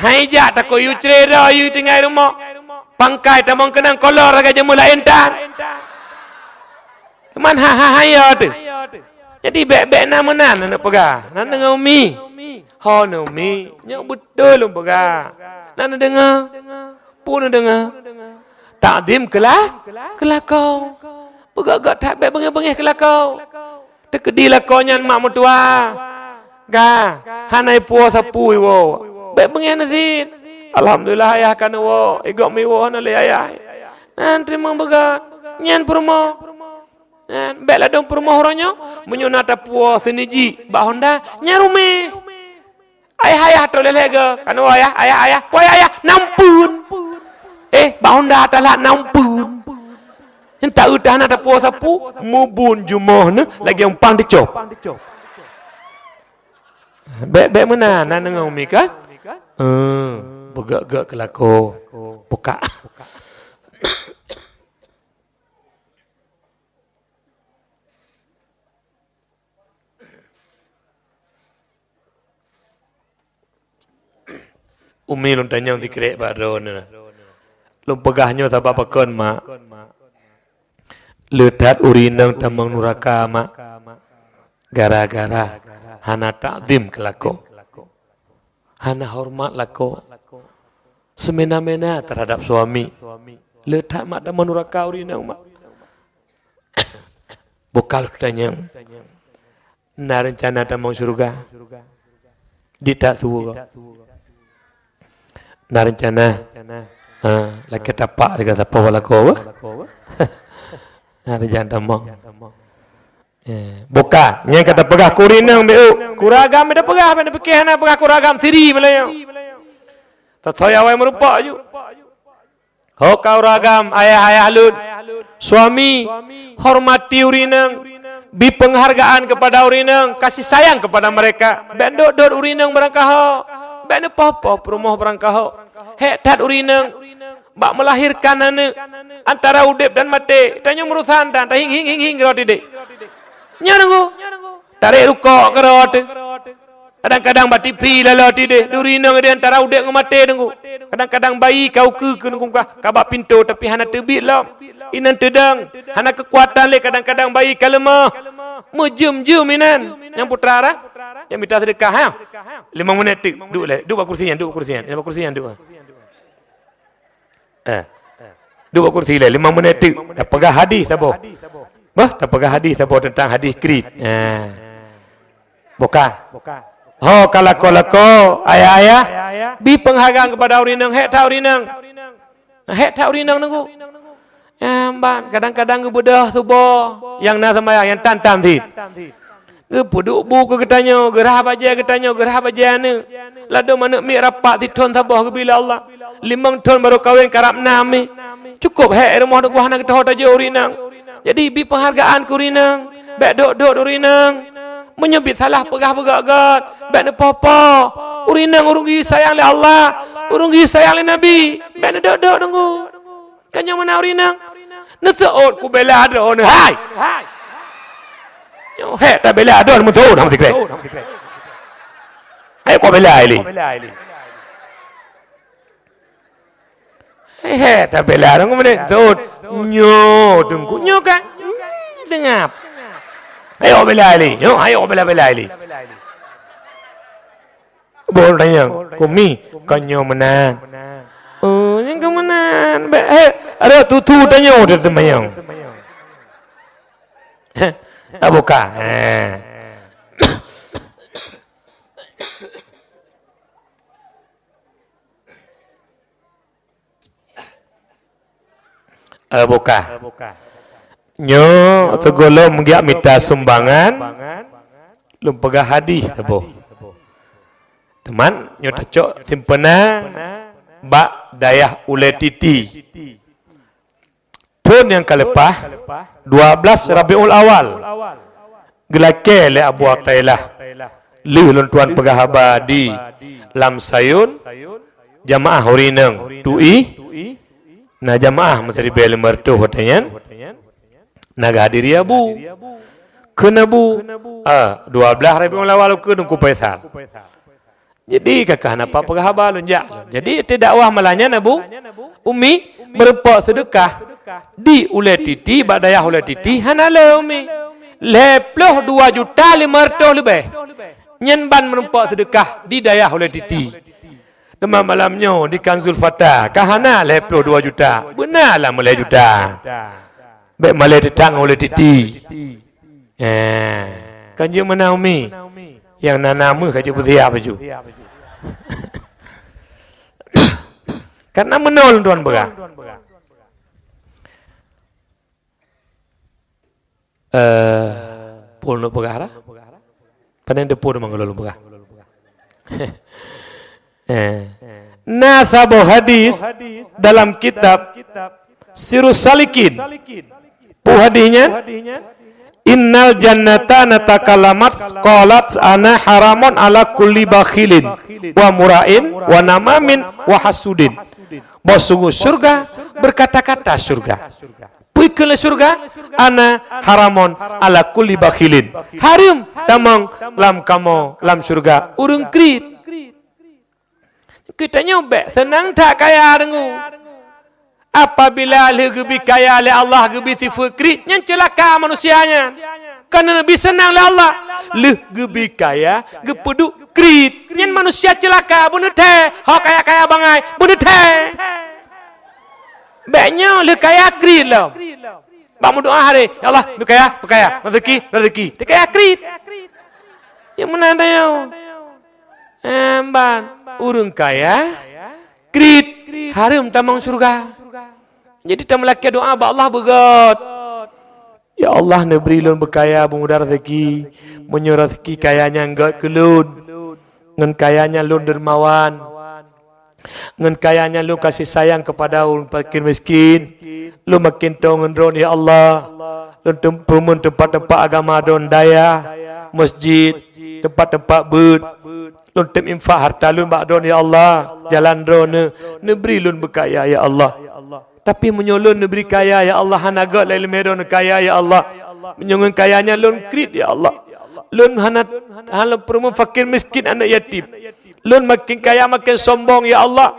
Hai jak takot yue cre droe yue tinggai rumoh. Pangkai tamong keunong kolor lagèe jameun laén tan. Teuma ha, ha, ha, yo teuh. Jadi bèk-bèk na meunan aneuk peugah. Na deungoe umi? Ho na umi. Nyoe beutôi lôn peugah. Na neudeungoe? Peue neudeungoe? Takzim keu la-, keu lakoe. Peugöt-göt that bèk beungèh-beungèh keu lakoe. Teukeudi lakoe nyan mak meutuah. Ka, hana ipuwoe sapeue iwoe. Bèk beungèh neusiet. Alhamdulillah ayah ka neuwoe, igob meuwoe hana lé ayah. Nyan teurimong beugöt. Nyan peurumoh. Nyan, bèk ladôm peurumoh uroe nyoe. Meunyoe na tapuwoe seunijik bak honda, nyan ruméh. Ayah-ayah troh lhèe-lhèe geu. Ka neuwoe ayah, ayah, ayah. Peue ayah, ayah? Nampeuen. Eh, bak honda talat nampeuen. Nyan taeu teuh hana tapuwoe sapeue, mubun jumoh neuh lagèe umpang teucop. Bèk, bèk meunan, na deungoe umi kan? Eh, beugöt-göt keu lakoe. Bukak. Umi lôn tanyong sikrek bak droeneuh. Lôn peugah nyoe sabab pakon, Mak? Le that ureueng inong tamong nuraka, Mak. Gara-gara hana takzim keu lakoe. Hana horeumat lakoe. Seumena-mena teuhadap suami. Le that, Mak, tamong nuraka ureueng inong, Mak. Bukak lôn tanyong. Na reuncana tamong syeuruga? Di that su uroe. Na reuncana? Ha, lakèe tapak sigoe sapoh bak lakoe, bah? Na reuncana tamong. Eh, bukak. Nyan ka tapeugah keu ureueng inong beu. Keu ureueng agam beda peugah, beda pike hana peugah keu ureueng agam siri meulayeue. Tasoe awai meurumpok aju. Ho ka ureueng agam, ayah-ayah lôn, suami, hormati ureueng inong, bi penghargaan kepada ureueng inong, kasih sayang kepada mereka. Bèk dot-dot ureueng inong barangkaho, bèk neupoh-poh peurumoh barangkaho. Hék that ureueng inong bak melahirkan aneuk, antara udép dan maté, tanyoe meurusan tan, tahing-hing-hing-hing keudroe tideh. Nyan nunggu, tarek rukok keudroe teuh. Kadang-kadang bak T V laloe tideh, duri inong di antara udép ngon maté, Teungku. Kadang-kadang bayi ka ukeue keu Teungku, ka bak pintoe tapi hana teubiet lom. Inan teudong, hana keukuatan lé, kadang-kadang bayi ka leumoh. Meujeuem-jeuem inan. Nyang putra rah, nyang mita seudeukah, ha? Limong minèt teuk, duek lé. Duek bak kursi nyan, duek bak kursi nyan. Duek bak kursi nyan, duek. Eh. Duek bak kursi lé, limong minèt teuk. Tapeugah hadih saboh. Bah, tapeugah hadih saboh teuntang hadih kriet. Eh. Bukak. Ho ka lakoe-lakoe, ayah-ayah, bi penghargaan kepada ureueng inong, hék that ureueng inong. Hék that ureueng inong nunggu. Nyan ban, kadang-kadang geubeudôh suboh, nyang na seumayang, nyang tan-tan cit. Geupeuduek bu keu geutanyoe, geurhah bajèe geutanyoe, geurhah bajèe aneuk. Ladôm aneuk miet rapat sithon saboh geubri lé Allah. Limong thon barô kawen karab na mi. Cukôp hék rumoh deuh hana geutanyoe tajok ureueng inong. Jadi bi penghargaan keu ureueng inong. Bèk dot-dot ureueng inong. Meunyoe bit salah peugah beugöt-göt, bèk neupoh-poh. Ureueng inong ureueng geuyue sayang lé Allah, ureueng geuyue sayang lé Nabi. Bèk neudot-dot Teungku. Kan nyoe meunan ureueng inong. Neuseuôt kubela droeneuh hai. Nyoe hék tabela droeneuh meutuon hana sikrek. Hai kubela lé. Hék tabela droeneuh meunan seuôt. Nyoe Teungku nyoe kan. Hmm, teungab. Ayo bela lé. Nyoe ayo bela-bela lé. Boh tanyong, kumi, kon nyoe meunan. Oh, nyang keu meunan. Bèk, he, ada tutu tanyong, ada teumanyong. Tabuka. Ha. Eh, buka. Nyoe sigohlom geujak mita sumbangan, lôn peugah hadih saboh. Teuma nyoe tacok sempena bak dayah Ulèe Titi. Thon nyang ka leupah, dua belas Rabiul Awal, geulakèe lé Abu Athaillah. Lheueh lôn tuan peugah haba di Lam Sayun, jamaah ureueng inong tui, na jamaah meusiribèe limong reutôh watèe nyan, na geuhadiri Abu. Kheun Abu, ah, dua blaih Rabiul Awal keu Teungku Faisal. Jadi, ka keuh hana peugah haba lôn jak. Jadi, ti dakwah malam nyan Abu, Umi, meurumpok seudeukah di Ulèe Titi, bak dayah Ulèe Titi, hana le Umi. Lhèe ploh dua juta limong reutôh leubeh. Nyan ban meurumpok seudeukah di dayah Ulèe Titi. Teuma malam nyoe di Kanzul Fata, ka hana lhèe ploh dua juta, beuna lah meulhèe juta. Bèk malèe teutang Ulèe Titi. Eh, kan jeuet meunan Umi. Nyang na-na meuh ka jeuet peusiap laju. Karena meunoe lôn tuan peugah. Eh, peue lôn peugah dah? Pané deungoe deungon lôn peugah. Eh. Na saboh hadis dalam kitab Sirus Salikin. Peue hadis nyan? "Innal jannata natakallamat qalat ana haramun ala kulli bakhilin wa mura'in wa namamin wa hasudin." Bahwa sungguh syurga berkata-kata syurga. Peue kheun lé syurga? "Ana haramun ala kulli bakhilin." Hareuem tamong lam kamoe lam syurga ureueng kriet. Geutanyoe bèk seunang that kaya deungoe. Apabila lheueh geubi kaya lé Allah geubi sifeuet kriet, nyan ceulaka manusia nyan. Karena neubi seunang lé Allah. Lheueh geubi kaya geupeuduek kriet, nyan manusia ceulaka, beuneuthèe, ho kaya-kaya bangai, beuneuthèe. Bèk nyoe lheueh kaya kriet lom. Bak meudoa hari, "Ya Allah, beu kaya, beu kaya, rezeki, rezeki." Teuh kaya kriet. Nyang meunan tanyoe. Emban, ureueng kaya, kriet, hareuem tamong syurga. Jadi tameulakèe doa bak Allah beugöt. "Ya Allah, neubri lôn beukaya, beumudah rezeki. Meunyoe rezeki kaya nyan göt keu lôn, ngon kaya nyan lôn dermawan. Ngon kaya nyan lôn kasih sayang kepada ureueng fakir miskin. Lôn maken toe ngon droen, ya Allah. Lôn tem-, peurumoh teumpat-teumpat agama droen, dayah, masjid, teumpat-teumpat beuet. Lôn tem infak harta lôn bak droen, ya Allah. Jalan droeneuh, neubri lôn beukaya, ya Allah. Tapi meunyoe lôn neubri kaya, ya Allah, hana göt lé ileumèe droeneuh kaya, ya Allah. Meunyoe ngon kaya nyan lôn kriet, ya Allah. Lôn hana, hana peurumoh fakir miskin, aneuk yatim. Lôn maken kaya maken sombong, ya Allah.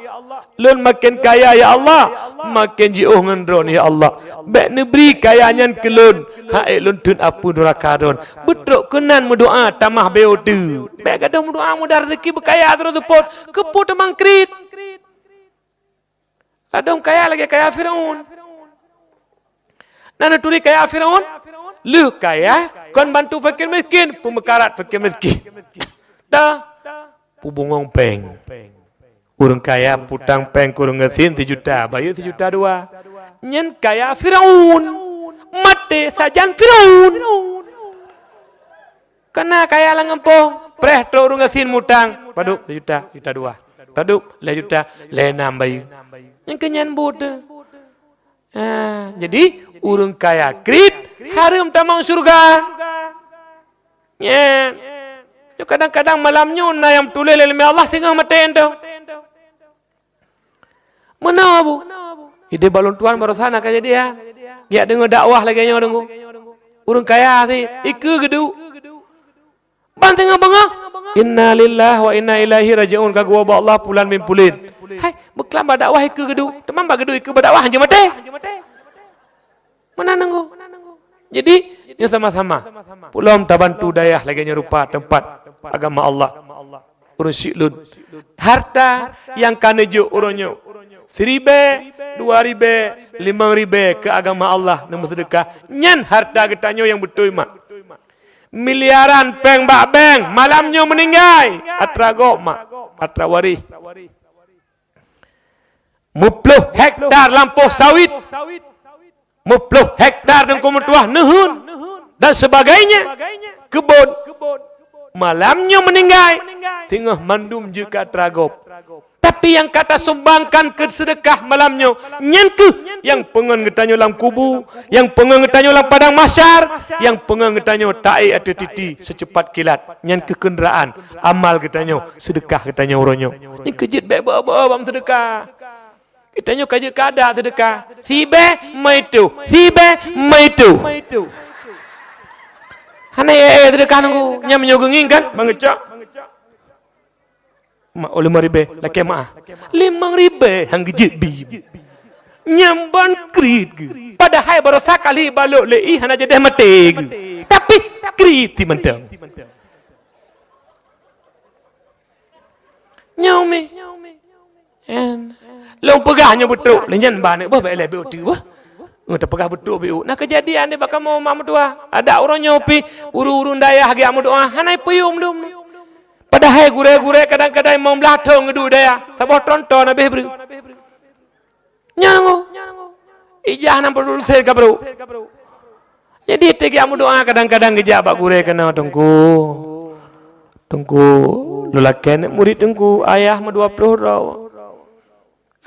Lôn maken kaya, ya Allah, maken jiôh ngon droen, ya Allah. Bèk neubri kaya nyan keu lôn, han ék lôn theun apui nuraka droen." Beutrok keunan meudoa tamah bèe teuk. Bèk gadôh meudoa mudah rezeki beukaya terus seupôt, keupeue tamong kriet. Ladôm kaya lagèe kaya Firaun. Na neuturi kaya Firaun? Lheueh kaya, kon bantu fakir miskin, peumeukarat fakir miskin. Dah, peubungong pèng. Ureueng kaya putang pèng keu ureueng gasien sijuta, bayeue sijuta dua. Nyan kaya Firaun. Maté sajan Firaun. Kana kaya lam gampông, preh trok ureueng gasien mutang, padub sijuta, juta dua. Padub lhèe juta, lhèe nam bayeue. Nyang keu nyan buet teuh. Ah, jadi ureueng kaya kriet hareuem tamong syeuruga. Nyan. Nyoe kadang-kadang malam nyoe na nyang meutuléh lé ileumèe Allah singoh maté teuh. Meunoe, Bu. Idéh bak lôn tuan baroesa na keujadian. Geujak deungoe dakwah lagèe nyoe deungoe. Ureueng kaya sit, ikeue geuduek. Ban teungoh beungoh, "Innalillahi wa inna ilaihi raji'un," ka geuwoe bak Allah pulan bin pulan. Hai, beuklam bak dakwah ikeue geuduek. Teuma bak geuduek ikeue bak dakwah hanjeuet maté. Meunan nunggu. Jadi, nyoe sama-sama. Pulom tabantu dayah lagèe nyoe rupa teumpat agama Allah. Ureueng syik lôn. Harta nyang ka neujok uroe nyoe. Siribèe, dua ribèe, limong ribèe keu agama Allah neumeuseudeukah. Nyan harta geutanyoe nyang beutôi, mak. Miliaran pèng bak bank, malam nyoe meuninggai. Atra gob, mak. Atra waréh. Meuploh hektar lampôh sawit, meuploh hektar deungon meutuah neuheun, dan sebagainya, keubon. Malam nyoe meuninggai, teungoh mandum jeuet keu atra gob. Tapi nyang ka tasumbangkan keu seudeukah malam nyoe, nyan kheueh nyang peungon geutanyoe lam kubu, nyang peungon geutanyoe lam padang mahsyar, nyang peungon geutanyoe taék ateueh titi seucepat kilat. Nyan kheueh keundraan amal geutanyoe, seudeukah geutanyoe uroe nyoe. Nyan kheueh jeuet bék beu-beu bak meuseudeukah. Geutanyoe ka jeuet keu adat seudeukah. Sibée meuitu, sibée meuitu. Hana ék-ék seudeukah nunggu. Nyan meunyoe geungieng kan, bangeucok. Mak, oh, limong ribée, lakée meu'ah. Limong ribée han geujeuet bi. Nyan ban kriet geuh. Padahai barosa kali balok lé ié hana jadeh maté geuh. Tapi kriet simantong. Nyoe mi. En. Lôn peugah nyoe beutrok, lé nyan ba aneuk boh bék lé bék uteuk boh. Nyoe tapeugah beutrok bék u. Na keujadian di bak kamoe mak meutuah. Adak uroe nyoe pih ureuëng-ureuëng dayah geujak meudoá hana peuyuem dum. Padahai gurée-gurée kadang-kadang limong blaih thon geuduek dayah, saboh tronton habéh breueh. Nyan ngô. Ijah nam peuduek sen ka brôk. Jadi teujak meudoá kadang-kadang geujak bak gurée keunoe, "Teungku, Teungku, lôn lakée aneuk murit Teungku, ayah meudua ploh droe.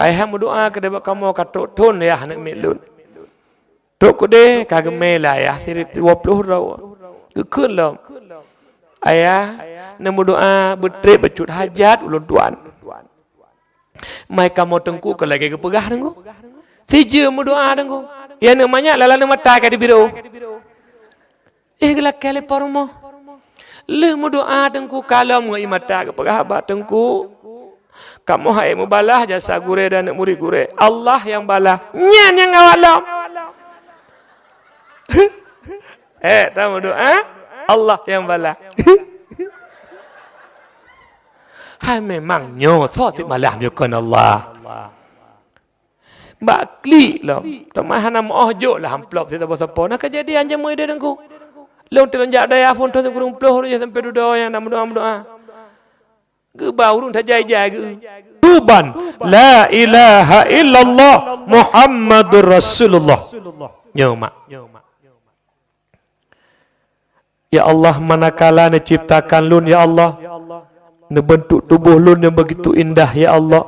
Ayah meudoá keudeh bak kamoe ka trok thon yah aneuk miet lôn." Trok keudeh ka geumé lé ayah sirib dua ploh droe. Geukheun lom, "Ayah, neumeudoá beutreb bacut hajat ulôn tuan." "Mai kamoe Teungku," keu lagée geupeugah Teungku. Sijeuem meudoá Teungku. Ya aneuk manyak lala aneuk mata ka dibirôh. Eh, geulakée lé po rumoh. Lheueh meudoá Teungku kalon ngon ié mata geupeugah bak Teungku, "Kamoe han ék meubalah jasa gurée dan aneuk murit gurée. Allah nyang balah." Nyan nyang awak lom. Eh, tahu meudoá, Allah nyang balah. Hai memang nyoe soe sit malah meunyoe kon Allah. Bak klik lom. Teuma hana meuoh jok lah amplop sit sapo-sapo. Na keujadian jameun ideh Teungku. Lôn teulon jak dayah phon thon sikureueng ploh roh sampai dudoe nyang na meudoá-meudoá. Geuba ureuëng tajai-jai geu. Tuban, "La ilaha illallah Muhammadur Rasulullah." Nyoe mak. Ya Allah, manakala neuciptakan lôn, ya Allah, neubeuntuk tuboh lôn nyang begitu indah, ya Allah.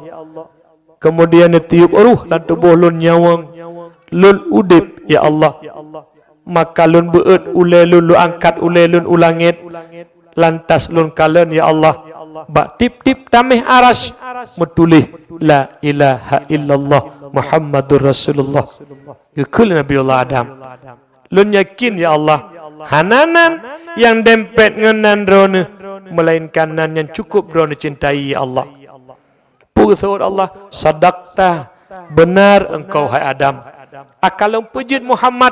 Keumudian neutiup roh lam tuboh lôn nyawöng lôn udeb, ya Allah. Maka lôn beuet ulée lôn, lôn angkat ulée lôn u langét. Lantas lôn kalon, ya Allah, bak tieb-tieb taméh aras meutuléh, "La ilaha illallah Muhammadur Rasulullah." Geukheun lé Nabiullah Adam. Lôn yakin, ya Allah, hana nan nyang dempet ngon nan droeneuh, meulainkan nan nyang cukôp droeneuh cintai, ya Allah. Peue geuseuôt Allah, "Sadaqta, beunar engkau, hai Adam." Akan lôn peujeuet Muhammad.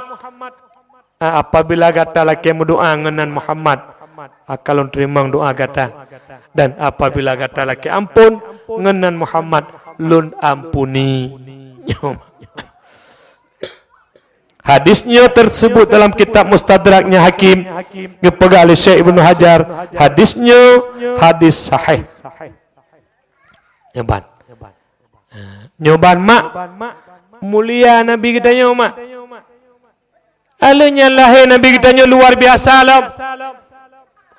Ah, apabila gata lakée meudoá ngon nan Muhammad, akan lôn teurimong doá gata. Dan apabila gata lakée amphon ngon nan Muhammad, lôn ampuni. Hadis nyoe teuseubut dalam kitab Mustadraknya Hakim, geupeugah lé Syekh Ibnu Hajar, hadis nyoe hadis sahih. Nyoe ban. Nyoe ban mak. Mulia Nabi geutanyoe mak. Aleuh nyan lahé Nabi geutanyoe luar biasa lom.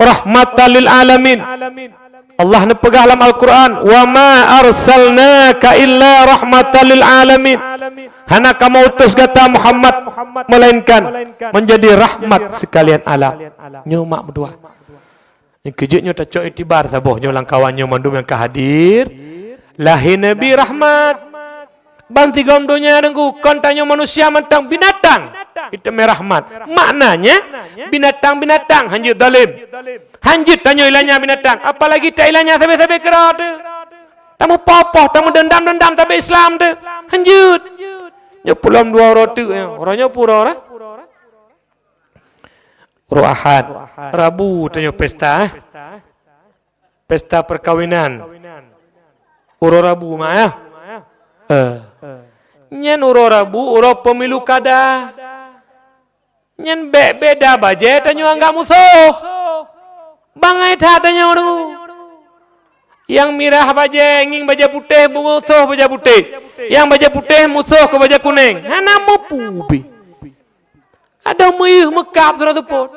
Rahmatan lil alamin. Allah neupeugah lam Al-Qur'an, "Wa ma arsalnaka illa rahmatan lil alamin." Hana kamoe utus gata Muhammad melainkan menjadi rahmat sekalian alam. Nyoe mak meutuah. Nyang keujeuet nyoe tacok iktibar saboh nyoe lam kawan nyoe mandum nyang ka hadir. Lahé Nabi rahmat. Ban sigom donya Teungku, kon tanyoe manusia mantong binatang. Iteumé rahmat. Maknanya, binatang-binatang hanjeuet zalim. Hanjeuet tanyoe ilanya binatang, apalagi ta ilanya sabe-sabe keudroe teuh. Tameupoh-poh, tameudendam-dendam sabe Islam teuh. Hanjeuet. Nyoe pulom dua uroe teuk, uroe nyoe pue uroe? Uroe Ahad, Rabu tanyoe pesta, eh. Pesta perkawinan. Uroe Rabu mak, eh. Eh. Nyan uroe Rabu, uroe pemilu kada. Nyan bék beda bajée tanyoe anggap musoh. Bangai that tanyoe tu. Nyang mirah bajée ngieng bajée putéh, musoh bajée putéh. Nyang bajée putéh musoh keu bajée kunéng. Hana mupu pi. Adoe meuyeuh meukab sidroe seupôt.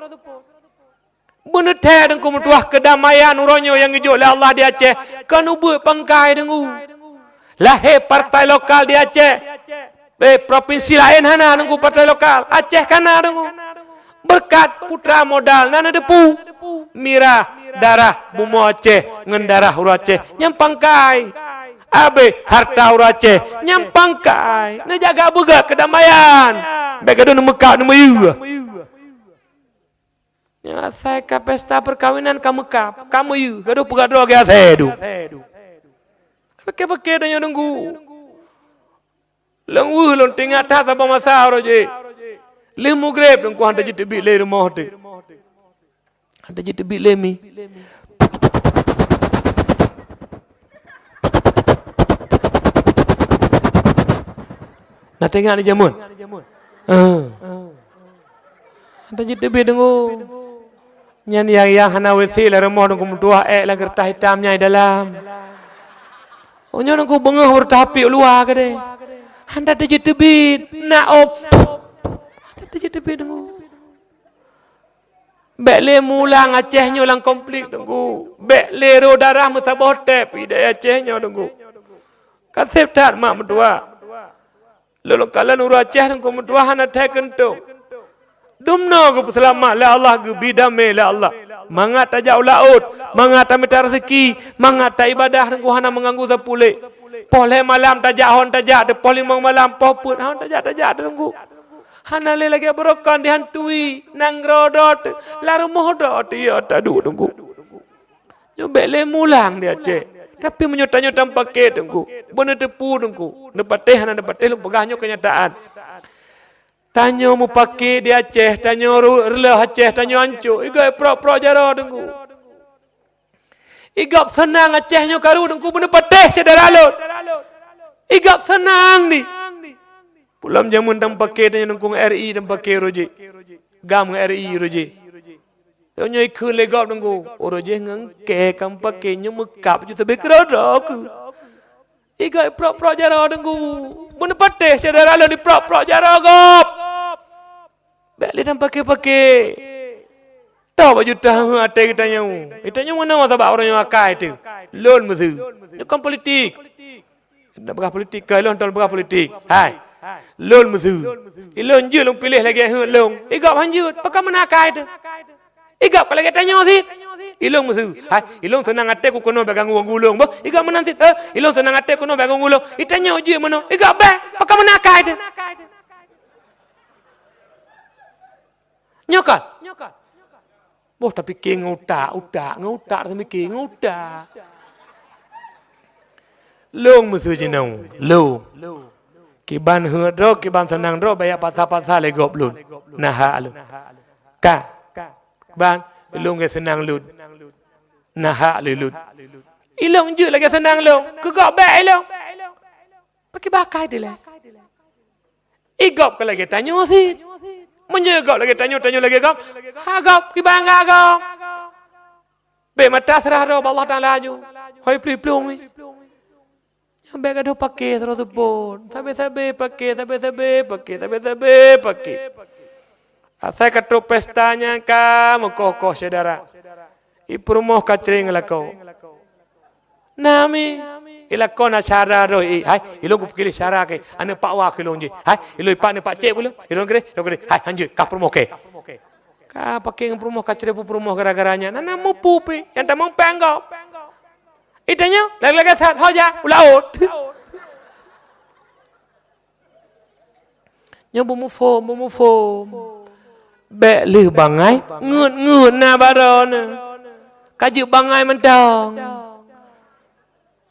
Beuneuthée Teungku meutuah keudamaian uroe nyoe nyang geujok lé Allah di Aceh, kon ubeuet pangkai Teungku. Lahé partai lokal di Aceh. Eh, provinsi laén hana Teungku partai lokal. Aceh ka na Teungku. Beureukat putra modal na neuteupeue. Mirah darah bumoe Aceh ngon darah ureuëng Aceh nyang pangkai. Abéh harta ureuëng Aceh nyang pangkai. Neujaga beugét keudamaian. Bék gadôh neumeukab neumiyue. Nyoe asai ka pesta peukawinan ka meukab, ka meuyue, gadôh peugah droe geuh asai dum. Pike-pike tanyoe Teungku. Lôn weueh lôn teuingat that saboh masa uroe jih. Lheueh mugreb Teungku han tajiteubiet lé rumoh teuh. Han tajiteubiet lé mi. Na teuingat di jameun? Ah. Hana jiteubiet Teungku. Nyan nyang, nyang hana WC lam rumoh Teungku meutuah ék lam keureutah itam nyang di dalam. Oh, nyoe Teungku beungoh beureuta api u luwa keudeh. Hana tajiteubiet, na ôb. Hana tajiteubiet Teungku. Bék lé mulang Aceh nyoe lam konflik Teungku. Bék lé rô darah meusaboh tép idéh Aceh nyoe Teungku. Ka seb that mak meutuah. Lôn kalon ureuëng Aceh Teungku meutuah hana thèe keuntông. Dumnoe geupeuseulamat lé Allah, geubi damé lé Allah. Mangat tajak u laôt, mangat tamita raseuki, mangat taibadah Teungku hana meuganggu sapeue lé. Poh lhée malam tajak hon tajak, poh limong malam, poh peuet hon tajak-tajak Teungku. Hana lé lagée beurokon dihantui, nanggroe droe teuh, lam rumoh droe teuh, ya taduek Teungku. Nyoe bék lé mulang di Aceh. Tapi meunyoe tanyoe tameupake Teungku, beuneuteupeu Teungku, neupatéh hana neupatéh lôn peugah nyoe keunyataan. Tanyoe meupake di Aceh, tanyoe ru-, reuloh Aceh, tanyoe anco, igob prok-prok jaroe Teungku. Igob seunang Aceh nyoe karu Teungku beuneupatéh syedara lôn. Igob seunang ni. Peulom jameun tameupake tanyoe Teungku ngon R I tameupake uroe jih. Gam ngon R I uroe jih. Tanyoe ikheun lé gob Teungku. Uroe jih ngon kée ka meupake nyoe meukab ju sabe keudroe-droe keuh. Igob prok-prok jaroe Teungku. Beuneupatéh syedara lôn iprok-prok jaroe gob. Bék lé tameupake-pake. Toh bak juta heuh até geutanyoe. Geutanyoe meunoe sabab uroe nyoe akai teuh. Lôn meuseu. Nyoe kon politik. Nak peugah politik keu ilôn, tol peugah politik. Hai. Lôn meuseu. Ilôn jeuet lôn piléh lagée heuet lôn. Igob han jeuet. Pakon meunan akai teuh. Igob ka lagée tanyoe cit. Ilôn meuseu. Hai. Ilôn seunang até ku keunoe bék ganggu-ganggu lôn. Boh. Igob meunan cit. Eh, ilôn seunang até keunoe bék ganggu lôn. Itanyoe jeuet meunoe. Igob bék. Pakon meunan akai teuh. Nyoe kan? Boh tapike ngon utak, utak, ngon utak tapike ngon utak. Lôn meuseu jinoe, lôn. Kiban heuet droe, kiban seunang droe, baya paksa-paksa lé gob lôn. Na hak lôn. Ka. Ban, lôn geuseunang lôn. Na hak lé lôn. Ilôn jeuet lagée seunang lôn. Keu gob bék ilôn. Pakriban akai teuh lé. Igob ka lagée tanyoe cit. Meunyoe igob lagée tanyoe, tanyoe lagée gob, ha gob, kiban gak gob. Bék mata seurah droe bak Allah Taala ju. Hôi plueng-plueng. Nyang bék gadôh pake sidroe seupôt. Sabe-sabe pake, sabe-sabe pake, sabe-sabe pake. Asai ka trok pesta nyan ka meukoh-koh syedara. Ipeurumoh kacreng lakoe. Na mi, ilakoe na syara droe, eh, hai, ilôn kupiké lé syara keu, aneuk pak wa keu ilôn jih. Hai, ilôn ipak aneuk pak cek keu ilôn, ilôn keudeh, ilôn keudeh. Hai, hanjeuet, ka peurumoh keu. Ka pake ngon peurumoh, ka cre peurumoh gara-gara nyan. Na, na mupu pi, nyang tamong panggob. Itanyoe, lagée-lagée that, ho jak, u laôt. Nyoe beumuphom, beumuphom. Bék lheueh bangai, ngeuet-ngeuet na bak droeneuh. Ka jeuet bangai mantong.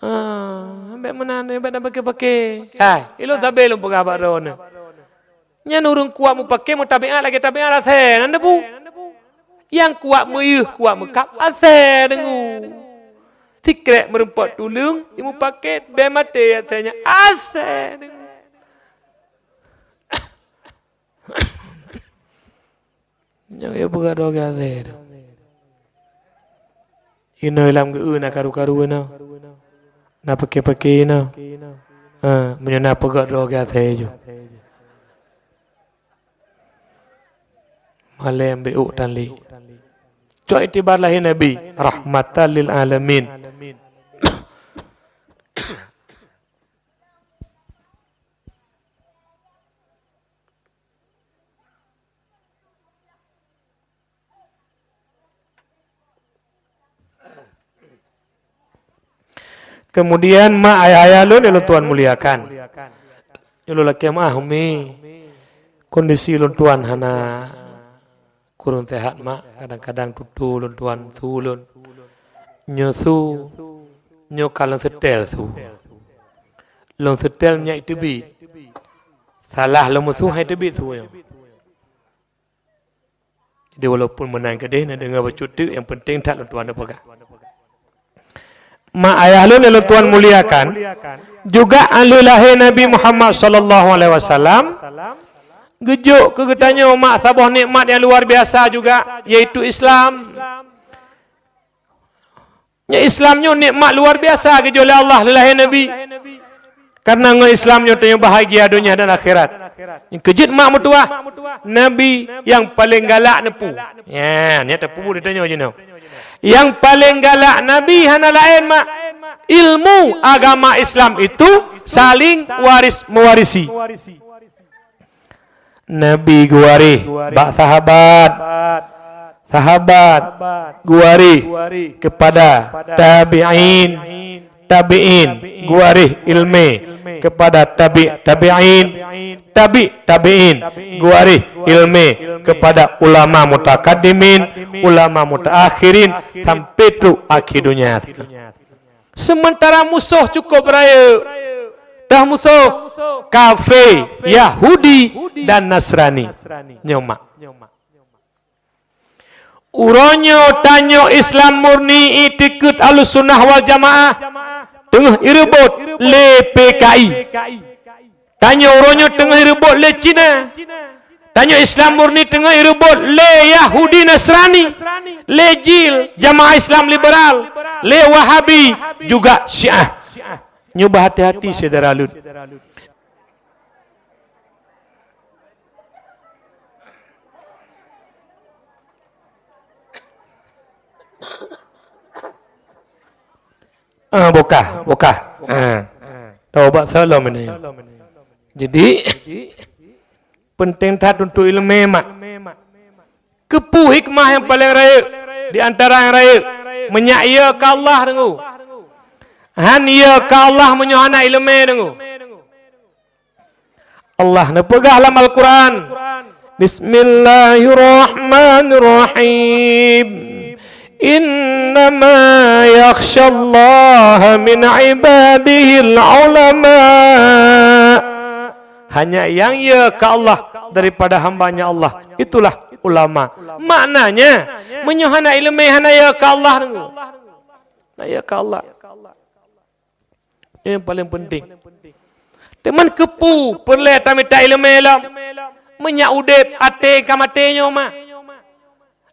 Ah, bék meunan, bék na pake-pake. Hai, ilôn sabe lôn peugah bak droeneuh. Nyan ureuëng kuat meupake meutabiat lagée tabiat asée, nan debu. Nyang kuat meuyeuh, kuat meukab asée deungoe. Sikrek meureumpok tuleueng, imeupake bék maté asée nyan asée deungoe. Nyang ya peugah droe geuh asée tu. Inoe lam geu na karu-karu inoe. Na pake-pake inoe. Ha, meunyoe na peugah droe geuh asée ju. Malém beuk tan lé. Cok itibar lahé Nabi, rahmatan lil alamin. Kemudian mak ayah-ayah lôn nyang lôn tuan muliakan. Nyoe lôn lakée meu'ah, Umi. Kondisi lôn tuan hana kureueng sehat, mak. Kadang-kadang tutoe lôn tuan su lôn. Nyoe su, nyoe ka lôn seutôt su. Lôn seutôt minyeuk teubiet. Salah lôn meusu han teubiet su nyoe. Jadi walaupun meunan keudeh na deungoe bacut teuk, nyang penting that lôn tuan neupeugah. Mak ayah lôn nyang lôn tuan muliakan, juga ahli lahé Nabi Muhammad sallallahu alaihi wasallam, geujok keu geutanyoe mak saboh nikmat nyang luar biasa juga, yaitu Islam. Nyoe Islam nyoe nikmat luar biasa geujok lé Allah lé lahé Nabi. Karena ngon Islam nyoe tanyoe bahagia donya dan akhirat. Nyang keujeuet mak meutuah, Nabi nyang paleng galak neupeu. Nyan, nyan teupeu di tanyoe jinoe. Nyang paleng galak Nabi hana laén mak, ilmu agama Islam itu saling waris mewarisi. Nabi geuwaréh bak sahabat, sahabat geuwaréh kepada tabi'in, tabi'in geuwaréh ilmé kepada tabi' tabi'in, tabi' tabi'in geuwaréh ilmé kepada ulama mutakaddimin, ulama mutaakhirin, sampai trok akhé donya. Sementara musoh cukup rayeuk. Dah musoh kafé, Yahudi dan Nasrani. Nyoe mak. Uroe nyoe tanyoe Islam murni, itikeuet Ahlussunnah wal Jamaah teungoh ireubot lé P K I. Tanyoe uroe nyoe teungoh ireubot lé Cina. Tanyoe Islam murni teungoh ireubot lé Yahudi Nasrani, lé jil, jamaah Islam liberal, lé Wahabi, juga Syiah. Nyoe beuhati-hati syedara lôn. Ah, bukah, bukah. Ah. Taubat salam ini. Jadi, penting that untuk ilmu mak. Keupeue hikmah nyang paleng rayeuk di antara nyang rayeuk? Meunyak yö keu Allah deungoe. Han yö keu Allah meunyoe hana ileumé deungoe. Allah neupeugah lam Al-Qur'an, "Bismillahirrahmanirrahim. Innama yakhsyallaha min ibadihil ulama." Hanya nyang yö keu Allah daripada hamba-Nya Allah, itulah ulama. Maknanya, meunyoe hana ileumé, hana yö keu Allah deungoe. Hana yö keu Allah. Nyang paleng penting. Teuma keupeue peureulée tamita ileumé lom? Meunyak udeb, até ka maté nyoe mak.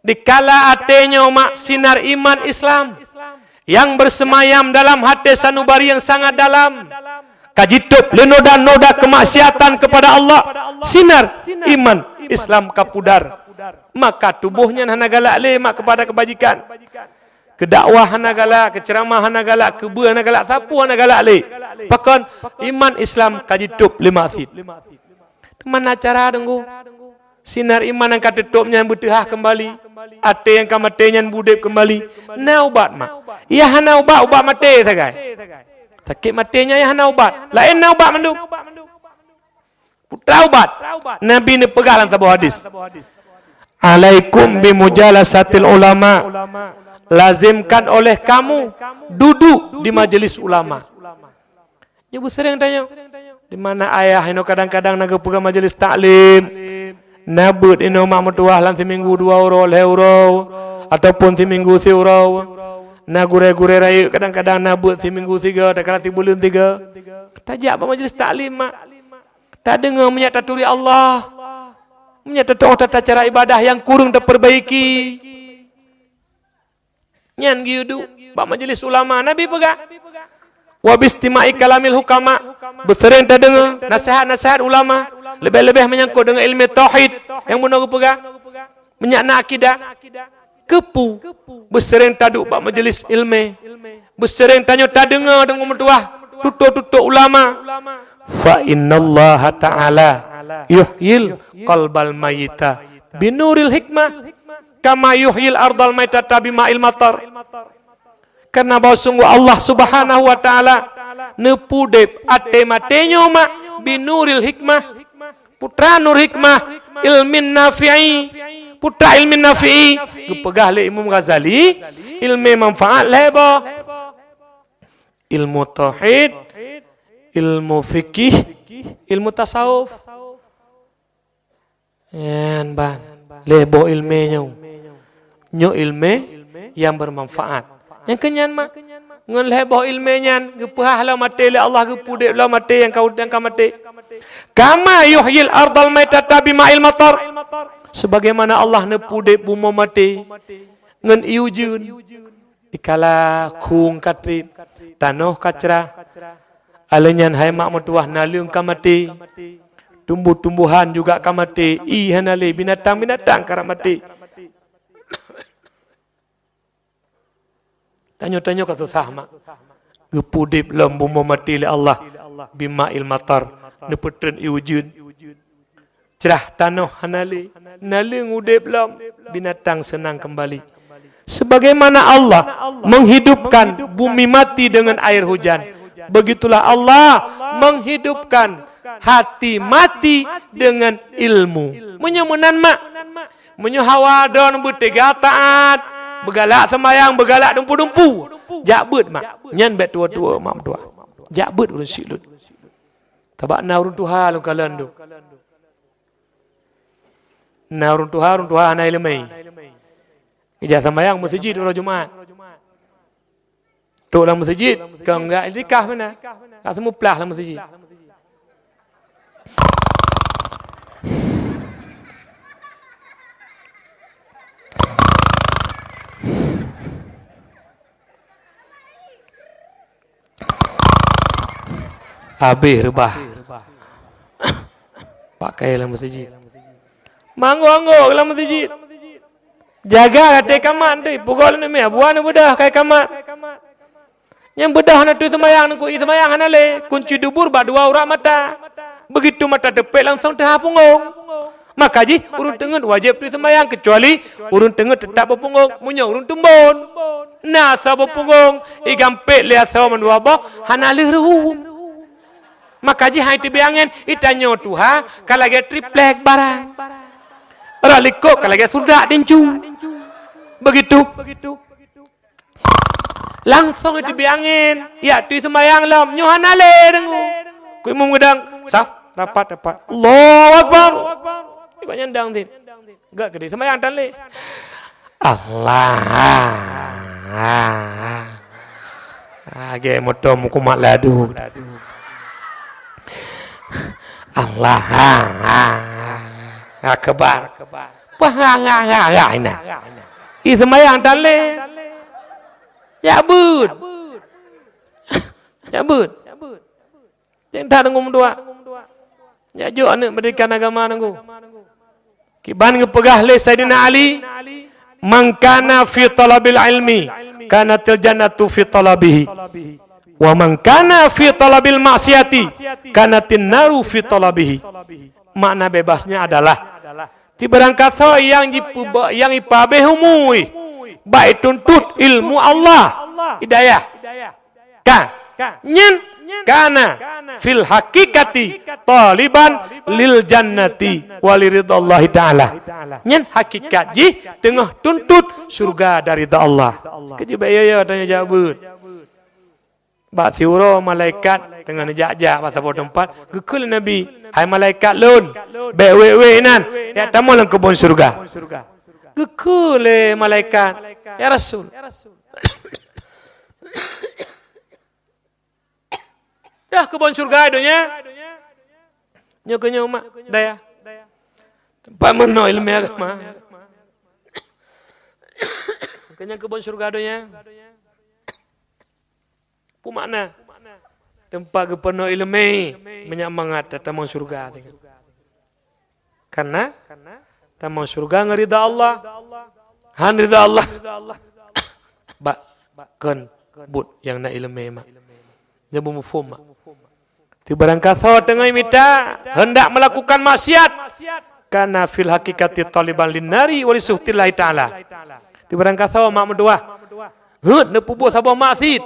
Dikala até nyoe mak sinar iman Islam yang bersemayam dalam hati sanubari yang sangat dalam, ka jitôb lé noda-noda kemaksiatan kepada Allah, sinar iman Islam ka pudar, maka tuboh nyan hana galak lé mak kepada kebajikan. Keu dakwah hana galak, keu ceuramah hana galak, keu beuet hana galak, sapeue hana galak lé. Pakon? Iman Islam ka jitôb lé maksiet. Teuma na cara deungoe. Sinar iman nyang ka teutôb nyan beuteuhah keumbali. Até nyang ka maté nyan beudeb keumbali. Na ubat mak. Nyang hana ubat, ubat maté sagai. Sakét maté nyan nyang hana ubat. Laén na ubat mandum. Taubat. Nabi neupeugah lam saboh hadis, "Alaikum bimujalasatil ulama." Lazimkan oleh kamu duduk di majelis ulama. Nyoe beuseureng tanyoe. Di mana ayah inoe kadang-kadang na geupeugah majelis taklim. Na beuet inoe mak meutuwah lam siminggu dua uroe, lhée uroe, ataupun siminggu siuroe. Na gurée-gurée rayeuk kadang-kadang na beuet siminggu sigoe, takala sibuleuen sigoe. Tajak bak majelis taklim mak. Tadeungoe meunyak taturi Allah, meunyak tatu'oh tata cara ibadah nyang kureueng tapeurbaiki. Nyan geuyue duek bak majelis ulama. Nabi peugah, "Wa bistima'i kalamil hukama." Beuseureng tadeungoe naseuhat-naseuhat ulama, leubeh-leubeh meunyangkot deungon ileumé tauhid nyang bunoe geupeugah. Meunyak na akidah, keupeue beuseureng taduek bak majelis ileumé, beuseureng tanyoe tadeungoe deungon meutuwah tutoe-tutoe ulama. "Fa innallaha ta'ala yuhyil qalbal mayyita binuril hikmah, kama yuhyil ardal maitata bima'il matar." Karena bahwa sungguh Allah Subhanahu wa Ta'ala neupudeb até maté nyoe mak binuril hikmah, putra nur hikmah, ilmin nafi'i, putra ilmin nafi'i. Geupeugah lé Imam Ghazali, ilmu manfaat lhèe boh. Ilmu tauhid, ilmu fikih, ilmu tasawuf. Nyan ban, lhèe boh ilmè nyoe. Nyoe ilmè nyang bermanfaat. Nyang keu nyan mak, ngon lhèe boh ilmè nyan geupeuhah lom até lé Allah, geupudeb lom até nyang ka, nyang ka maté. Kama yuhyil ardal maitata bima'il matar. Sebagaimana Allah neupudeb bumoe maté ngon ié ujeuen. Dikala khueng ka trép, tanoh ka crah. Alèh nyan hai mak meutuwah, naleueng ka maté. Tumbuh-tumbuhan juga ka maté. Ié hana lé, binatang-binatang karab maté. Tanyoe-tanyoe ka susah mak. Geupudeb lom bumoe maté lé Allah. Bima'il matar. Neupeutreun ié ujeuen. Crah tanoh hana lé, naleueng udeb lom, binatang seunang kembali. Sebagaimana Allah menghidupkan bumi mati dengan air hujan, begitulah Allah menghidupkan hati mati dengan ilmu. Meunyoe meunan mak, meunyoe hawa droeneuh beuteuga taat, beugalak seumayang, beugalak dumpeue-dumpeue, jak beuet mak. Nyan bèk tuwo-tuwo mak meutuwah. Jak beuet ureueng sileut. Sabab na ureueng tuha lam kalon tu. Na ureueng tuha, ureueng tuha hana ileumèe. Ijak seumayang meuseujid uroe Jumat. Trok lam meuseujid, keu enggak iktikaf meunan. Ka seumuplah lam meuseujid. Habéh reubah. Pakai lam meuseujid. Manggok-anggok lam meuseujid. Jaga até kamat teuh. Pukul lhèe mè, buah neubeudôh kai kamat. Nyang beudôh na teuh seumayang neukui seumayang hana lé. Kunci dubur bak dua urak mata. Begitu mata teupék langsung teuhah punggong. Maka jih, ureueng teungeut wajéb teuh seumayang, keucuali ureueng teungeut teutap beupunggong, meunyoe ureueng tumbon. Na asoe beupunggong, igampék lé asoe mandua boh, hana lheueh reuhum. Maka jih hai teubiet angén, itanyoe tuha ka lagèe triplek barang. Rot likot ka lagèe sudak dincu. Begitu. Langsong iteubiet angén, yak tui seumayang lom, nyoe hana lé deungoe. Keu imum geudang, saf, rapat, rapat. Allahu Akbar. Ibarat nyandang tin. Gak keudéh seumayang tan lé. Allah. Lagèe moto meukumat ladu. Allah Akbar. Wah, ngah, ngah, ngah, ngah, ina. Ih, seumayang tan lé. Yak beuet. Yak beuet. Teuntang deungon meudoa. Yak jok aneuk pendidikan agama nunggu. Kiban geupeugah lé Saidina Ali, "Man kana fi talabil ilmi, kanatil jannatu fi talabihi. Wa man kana fi talabil maksiati, kanatin naru fi talabihi." Makna bebasnya adalah, ti barang kasoe nyang jipeuba-, nyang ipahabéh umu jih, bak ituntut ilmu Allah, hidayah. Ka, nyan kana fil haqiqati taliban lil jannati wa li ridallahi ta'ala. Nyan hakikat jih teungoh tuntut syurga dan ridha Allah. Keujeuet bèk yo-yo tanyoe jak beuet. Bak siuroe malaikat teungoh neujak-jak bak saboh teumpat, geukheun lé Nabi, "Hai malaikat lôn, bèk wék-wék inan, jak tamong lam keubon syurga." Geukheun lé malaikat, "Ya Rasul, yah keubon syurga donya?" Nyoe keuh nyoe mak dayah. Teumpat meunoe ileumèe agama. Keuh nyan keubon syurga donya. Peue makna? Teumpat geupeunoh ileumèe, meunyak mangat tatamong syurga. Karena tamong syurga ngon ridha Allah. Han ridha Allah. Bak kon buet nyang na ileumèe mak. Nyan beumuphom mak. Ti barang kasoe teungoh mita hendak melakukan maksiat, kana fil haqiqati taliban lin nari wa li sukhtillahi ta'ala. Ti barang kasoe mak meudoa, Heuet neupeubuet saboh maksiet.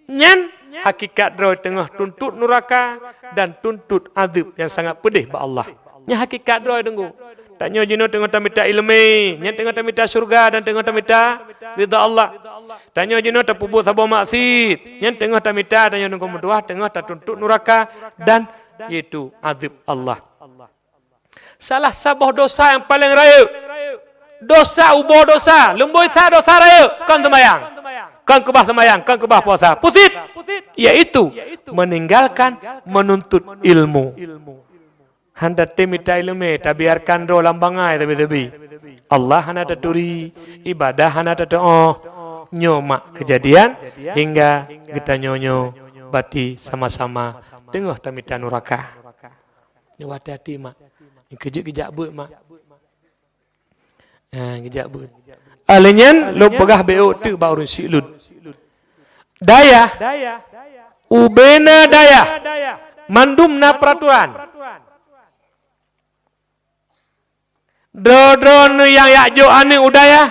Nyan hakikat droe teungoh tuntot nuraka dan tuntot adeueb nyang sangat peudeh bak Allah. Nyan hakikat droe, Teungku. Tanyoe jinoe teungoh tamita ileumé, nyan teungoh tamita syeuruga dan teungoh tamita ridha Allah. Tanyoe jinoe tapeubuet saboh maksiet, nyan teungoh tamita, tanyoe Teungku meutuah, teungoh tatuntot nuraka dan yaitu adeueb Allah. Salah saboh dosa nyang paleng rayeuk, dosa uboh dosa, lumboi sa dosa rayeuk, kon seumayang, kon keubah seumayang, kon keubah puasa, pusit, yaitu meninggalkan menuntut ilmu. Hana tem mita ileumé, tabiarkan droe lam bangai sabe-sabe. Allah hana taturi, ibadah hana tatuoh. Nyoe mak keujadian hingga geutanyoe nyoe bati sama-sama teungoh tamita nuraka. Nyoe hati-hati mak. Nyoe keujeuet geujak beuet mak. Ha, geujak beuet. Alèh nyan lôn peugah beu teuk bak ureueng syiek lôn. Dayah, ubena dayah, mandum na peraturan. Droe-droe nyang jak jok aneuk u dayah,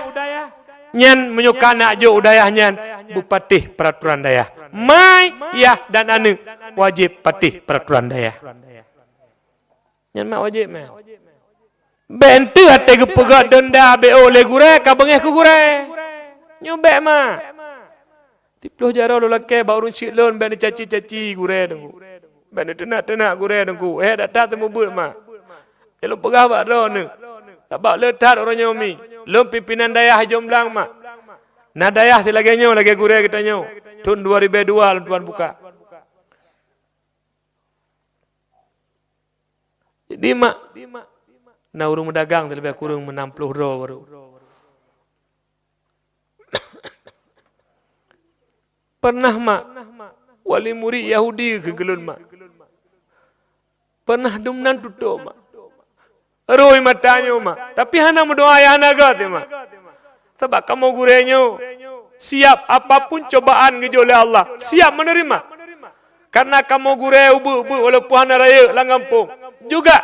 nyan meunyoe ka nak jok u dayah nyan beupatéh peraturan dayah. Ma, yah dan aneuk wajéb patéh peraturan dayah. Nyan mak wajéb mah. Bèk enteuk até geupeugah deunda beu lé gurèe ka beungèh keu gurèe. Nyoe bèk mak. Siploh jaroe lôn lakèe bak ureueng syiek lôn bèk neucaci-caci gurèe Teungku. Bèk neuteunak-teunak gurèe Teungku. Eh, dak that teumeubeuet mak. Lôn peugah bak droe neuh. Sabab le that uroe nyoe mi. Lôn pimpinan dayah Jomblang mak. Na dayah silagèe nyoe lagèe gurèe geutanyoe. Thôn dua ribèe dua lôn tuan buka. Jadi mak, na ureueng meudagang leubeh kureueng meunam ploh droe baru. Pernah mak, wali murit Yahudi keu geulôn mak. Pernah dumnan tutoe mak. Rhoi mata nyoe mak, tapi hana meudoa, ya hana göt mak. Sabab kamoe gurèe nyoe siap apapun cobaan geujok lé Allah, siap menerima. Karena kamoe gurèe ubeuet-ubeuet walaupun hana rayeuk lam gampông juga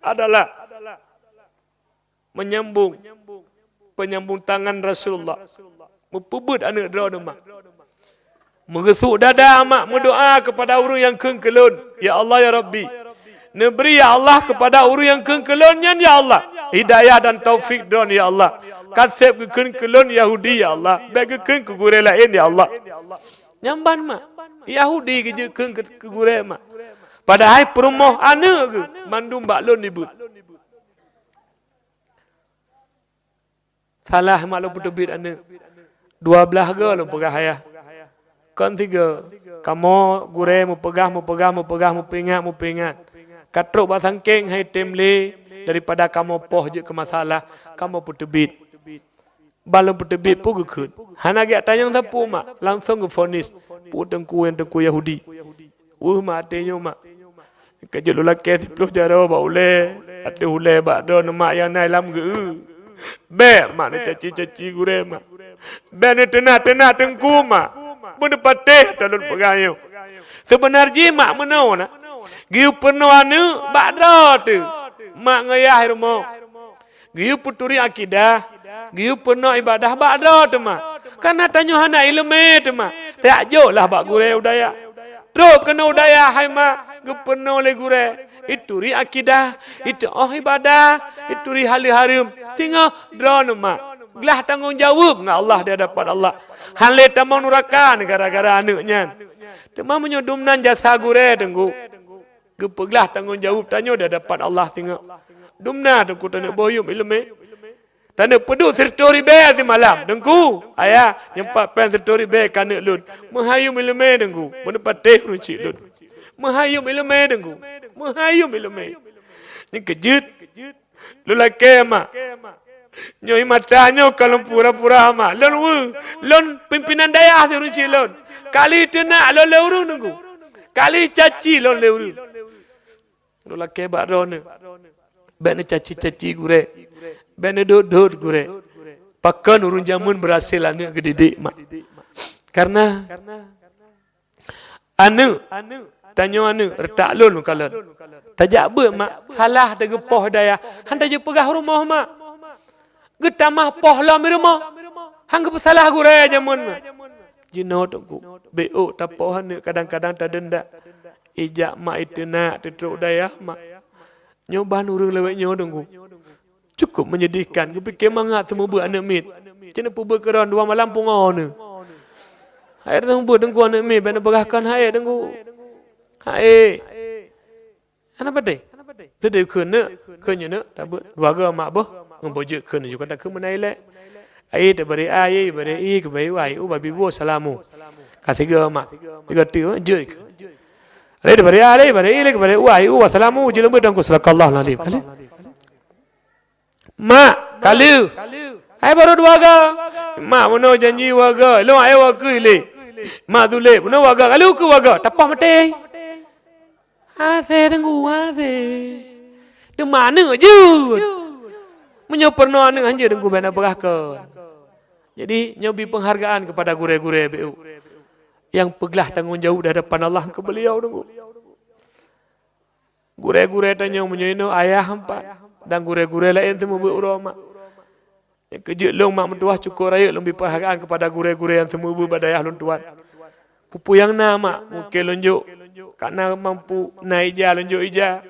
adalah menyambung, penyambung tangan Rasulullah. Meupeubuet aneuk droeneuh mak. Meugeusuk dada mak meudoa keupada ureueng nyang kheun keu lôn, "Ya Allah, ya Rabbi, neubri ya Allah keupada ureueng nyang kheun keu lôn nyan ya Allah, hidayah dan taufik droeneuh ya Allah. Ka sép geukheun keu lôn Yahudi ya Allah, bèk geukheun keu gurèe laén ya Allah." Nyan ban mak, Yahudi geujeuet kheun keu, keu gurèe mak. Padahai peurumoh aneuk geuh mandum bak lôn dibeuet. Salah mak lôn peuteubiet aneuk. Dua blaih goe lôn peugah ayah. Kon sigoe, kamoe gurèe meupeugah, meupeugah, meupeugah, meupeuingat, meupeuingat. Ka trok bak sangkeng han tem lé daripada kamoe poh jeuet keu masalah, kamoe peuteubiet. Ban lôn peuteubiet peue geukheun. Hana geujak tanyong sapeue mak, langsong geufonis. Peue teungku nyang teungku Yahudi. Weueh mak até nyoe mak. Ka jeuet lôn lakèe siploh jaroe bak ulèe, ateueh ulèe bak droeneuh mak nyang na lam geu. Bèk mak neucaci-caci gurèe mak. Bèk neuteunak-teunak teungku mak. Beuneupatéh ata lôn peugah nyoe. Seubeuna jih mak meunoe na. Geuyue peurunoe aneuk bak droe teuh. Mak ngon yah rumoh. Geuyue peuturi akidah, geuyue peurunoe ibadah bak droe teuma. Kareuna tanyoe hana ileumèe teuma. Tajak joklah bak gurèe u dayah. Trok keunoe u dayah hai mak, geupeurunoe lé gurèe. Ituri akidah, ituoh ibadah, ituri haleue hareuem. Singoh droeneuh mak. Glah tanggong jaweueb ngon Allah di hadapan Allah. Han lé tamong nuraka gara-gara aneuk nyan. Teuma meunyoe dumnan jasa gurèe teungku. Geupeuglah tanggong jaweueb tanyoe di hadapan Allah singoh. Dumna teungku taneuk boh yuem ileumèe. Taneuk peuduek sireutoh ribèe simalam. Teungku, ayah, nyoe pat pèng sireutoh ribèe keu aneuk lôn. Meuhai yuem ileumèe teungku. Beuneupatéh ureueng chik lôn. Meuhai yuem ileumèe teungku. Meuhai yuem ileumèe. Nyan keu jeuet. Lôn lakèe mak. Nyoe mata nyoe ka lôn pura-pura mak. Lôn weueh. Lôn pimpinan dayah di ureueng chik lôn. Kali teunak lôn lé ureueng teungku. Kali caci lôn lé ureueng. Lôn lakèe bak droeneuh. Bèk neucaci-caci gurèe. Bèk neudhôt-dhôt gurèe. Pakon ureueng jameun beurhasil aneuk geudidik mak. Kareuna aneuk, tanyoe aneuk, reutak lôn kalon. Tajak beuet mak, salah tageupoh dayah, han tajak peugah rumoh mak. Geutamah poh lom rumoh. Han geupeusalah gurée jameun nyan. Jinoe Teungku, beu tapoh aneuk kadang-kadang tadeundak. Ijak mak iteunak teutrok dayah mak. Nyoe ban ureuëng lawét nyoe Teungku. Cukup menyedihkan, geupike mangat seumeubeuet aneuk miet. Cit neupeubuet keudroe dua malam pungoe neuh. Hai seumeubeuet Teungku aneuk miet, bèk neupeugah kon hai Teungku. Hai. Hana padé. Teudeue kheun neuk, kheun nyoe neuk, tabeuet. Dua goe mak boh, ngon bojeuet kheun nyoe, kata kheun meunan ilée. Ai tabari ai, bari i, keubai wai, u babi bo salamu. Ka sigoe mak, sigoe teuk, jeuet kheun. Ai tabari ai, bari i, keubai wai, u salamu, jeuet lom beudong ku sadaqallahu alazim. Mak, kali. Hai baru dua goe. Mak, meunoe janji dua goe. Lôn ai dua keu ilée. Mak tulé, meunoe dua goe. Kali keu dua goe. Tapoh maté. Hasé Teungku, hasé. Teuma aneuk jeuet. Meunyoe peurunoe aneuk hanjeuet Teungku bèk na peugah kon. Jadi, nyoe bri penghargaan kepada gurée-gurée B U yang peuglah tanggong jaweueb di hadapan Allah keu beuliau Teungku. Gurée-gurée tanyoe meunyoe inoe ayah empat dan gurée-gurée laén seumeubeuet uroe mak. Nyang keujeuet lôn mak meutuwah cukôp rayeuk lôn bri peuhargaan keupada gurée-gurée nyang seumeubeuet bak dayah lôn tuan. Peue-peue nyang na mak, mungken lôn jok, ka na mampu na ija lôn jok ija.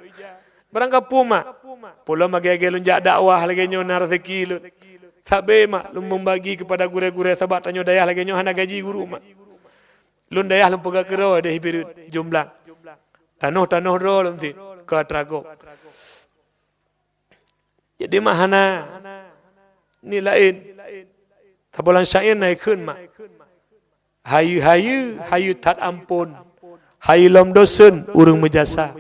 Barang ka peue mak, peue lom lagée-lagée lôn jak dakwah lagée nyoe na raseuki lôn. Sabé mak lôn meubagi keupada gurée-gurée sabab tanyoe dayah lagée nyoe hana gaji guru mak. Lôn dayah lôn peugah keudroe deh Bireuen, Jomblang. Tanoh-tanoh droe lôn sit keu atra gob. Jadi mak hana ni laén. Saboh lam syair na ikheun mak. Hayeue-hayeue, hayeue that amphon. Hayeue lom dosen ureuëng meujasa.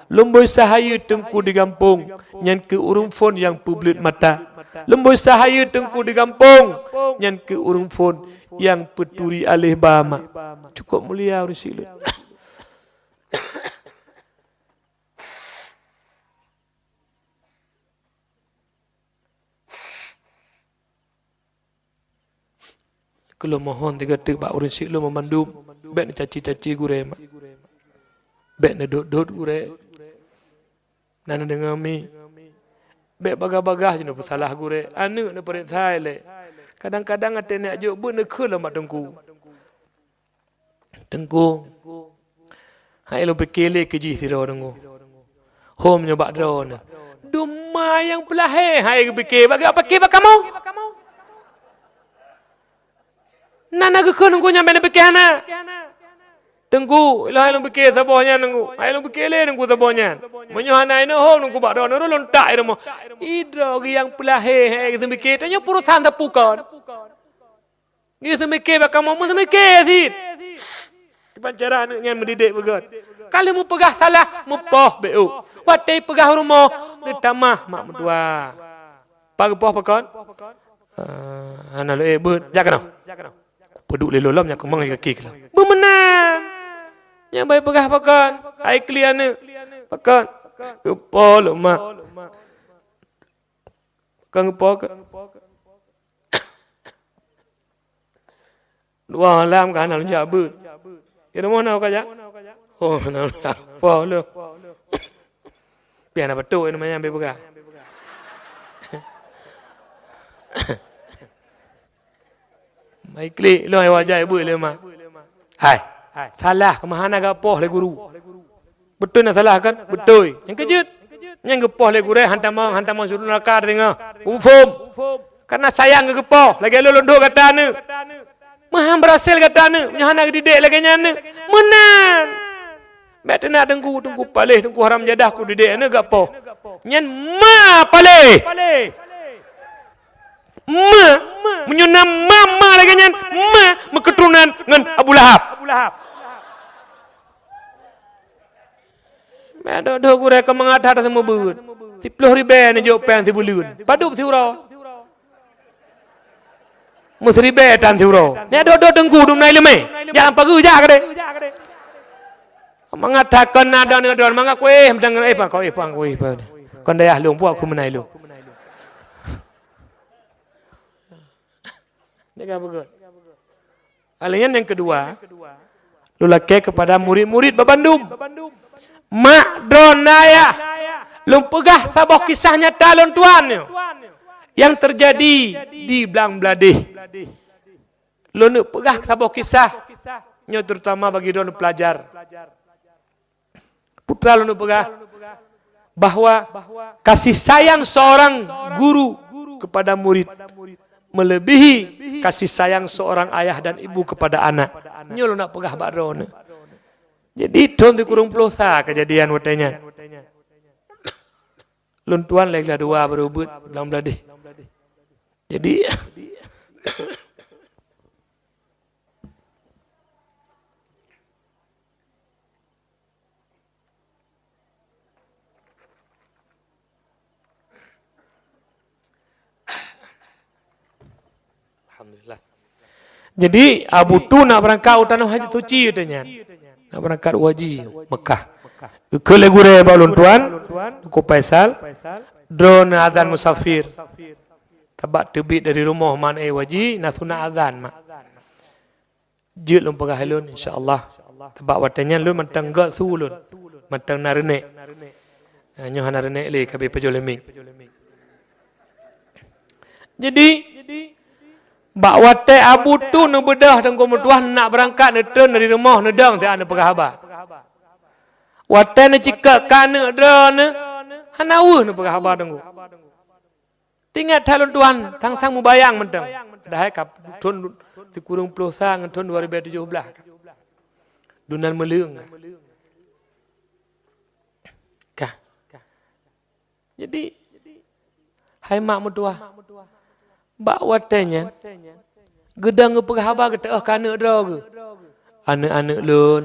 Lom boh sa hayeue teungku di gampông, nyan keuh ureuëng phon nyang peubleuet mata. Lom boh sa hayeue teungku di gampông, nyan keuh ureuëng phon nyang peuturi aléh ba mak. Cukôp mulia ureuëng sileuen. Keu lôn mohon tiga teuk bak ureuëng syiek lôn meumandum, bék neucaci-caci gurée mak. Bék neudot-dot gurée. Na neudeungoe mi. Bék bagah-bagah jinoe peusalah gurée. Aneuk neupeuriksa ilée. Kadang-kadang até neujok beuet neukheun lom bak teungku. Teungku, hai lôn pike lé keu jih sidroe teungku. Hom nyoe bak droeneuh. Dum ma nyang peulahé hai geupike bak geupike bak kamoe. Na na geukheun teungku nyang bék neupike hana. Teungku, ilôn hai lôn pike saboh nyan teungku. Hai lôn pike lé teungku saboh nyan. Meunyoe hana inoe hom teungku bak droeneuh lôn tak i rumoh. Idroe geuh nyang peulahé hai geupike tanyoe peurusan tapukon. Geuseumiké bak kamoe, meuseumiké cit. Kiban cara aneuk nyan meudidik beugét. Ka lheueh meupeugah salah, meupoh B U. Watée peugah rumoh, neutamah mak meutuah. Pak geupoh pakon? Ah, hana lé beuet, jak keunoe. Peuduek lé lom nyan keumang kaki keunoe. Beumeunan. Nyang bai peugah pakon? Hai kli aneuk. Pakon? Geupoh lom mak. Pakon geupoh keu? Dua lam ka hana lôn jak beuet. Ya rumoh na ka jak? Oh, na lôn jak. Poh lôn. Piah na beutôi nama nyang peugah. Mai klik lôn ai wajah ibu lé mak. Hai. Salah keumaha na gapoh lé guru. Beutôi na salah kan? Beutôi. Nyang keujeuet. Nyang geupoh lé gurée hantamong, hantamong syedara neuraka teungoh. Confirm. Karena sayang geupoh, lagée lôn lôn dok gata aneuk. Meuhan beurhasil gata aneuk, nyoe hana geudidik lagée nyan aneuk. Meunan. Bék teunak teungku, teungku paléh, teungku haram jadah ku didik aneuk gapoh. Nyan ma paléh. Ma, meunyoe na ma, ma lagée nyan, ma meuketurunan ngon Abu Lahab. Meudoh-doh gurée keu mangat that seumeubeuet. Siploh ribée neujok péng sibuleuen. Padub siuroe. Meusiribée tan siuroe. Nyan doh-doh teungku dum na ileumé. Jalan pageue jak keudeh. Mangat that kon na don ngon don mangat kueh meudeungoe eh pang kueh pang kueh pang. Kon dayah lôn puak ku meunai lôn. Jaga beugét. Hal nyan nyang keudua, lôn lakée keupada murit-murit babandum. Mak droeneuh ayah, lôn peugah saboh kisah nyata lôn tuan nyoe nyang teujadi di Blang Bladeh. Lôn peugah saboh kisah, nyoe terutama bagi droeneuh pelajar. Putra lôn peugah bahwa kasih sayang seorang guru kepada murid melebihi kasih sayang seorang ayah dan ibu kepada anak. Nyoe lôn peugah bak droeneuh. Jadi, thon sikureueng ploh sa kejadian watée nyan. Lôn tuan lé glah dua baru beuet lam bladeh. Jadi, alhamdulillah. Jadi, Abu Tu nak beurangkat u tanoh haji suci, katanya. Nak beurangkat u haji Mekah. Geukheun lé gurée bak lôn tuan, Teungku Faisal, droeneuh azan musafir. Sabab teubiet dari rumoh man e haji, na sunat azan, mak. Jeuet lôn peugah lôn, insya Allah. Sabab watée nyan lôn mantong göt su lôn. Mantong na reunek. Ha, nyoe hana reunek lé, ka abéh pajoh lé mic. Jadi, bak watée Abu Tu neubeudôh Teungku meutuah nak beurangkat, neutreun dari rumoh, neudong siat neupeugah haba. Watée neucikak keu aneuk droeneuh, hana weueh neupeugah haba Teungku. Teuingat that lôn tuan, sang-sang mubayang mantong. Padahai ka thon sikureueng ploh sa ngon thon dua ribu tujoh belas ka. Dum nan meuleueng ka. Ka. Jadi, hai mak meutuah, bak watée nyan, geudong geupeugah haba geuteuôh keu aneuk droe geuh. Aneuk-aneuk lôn,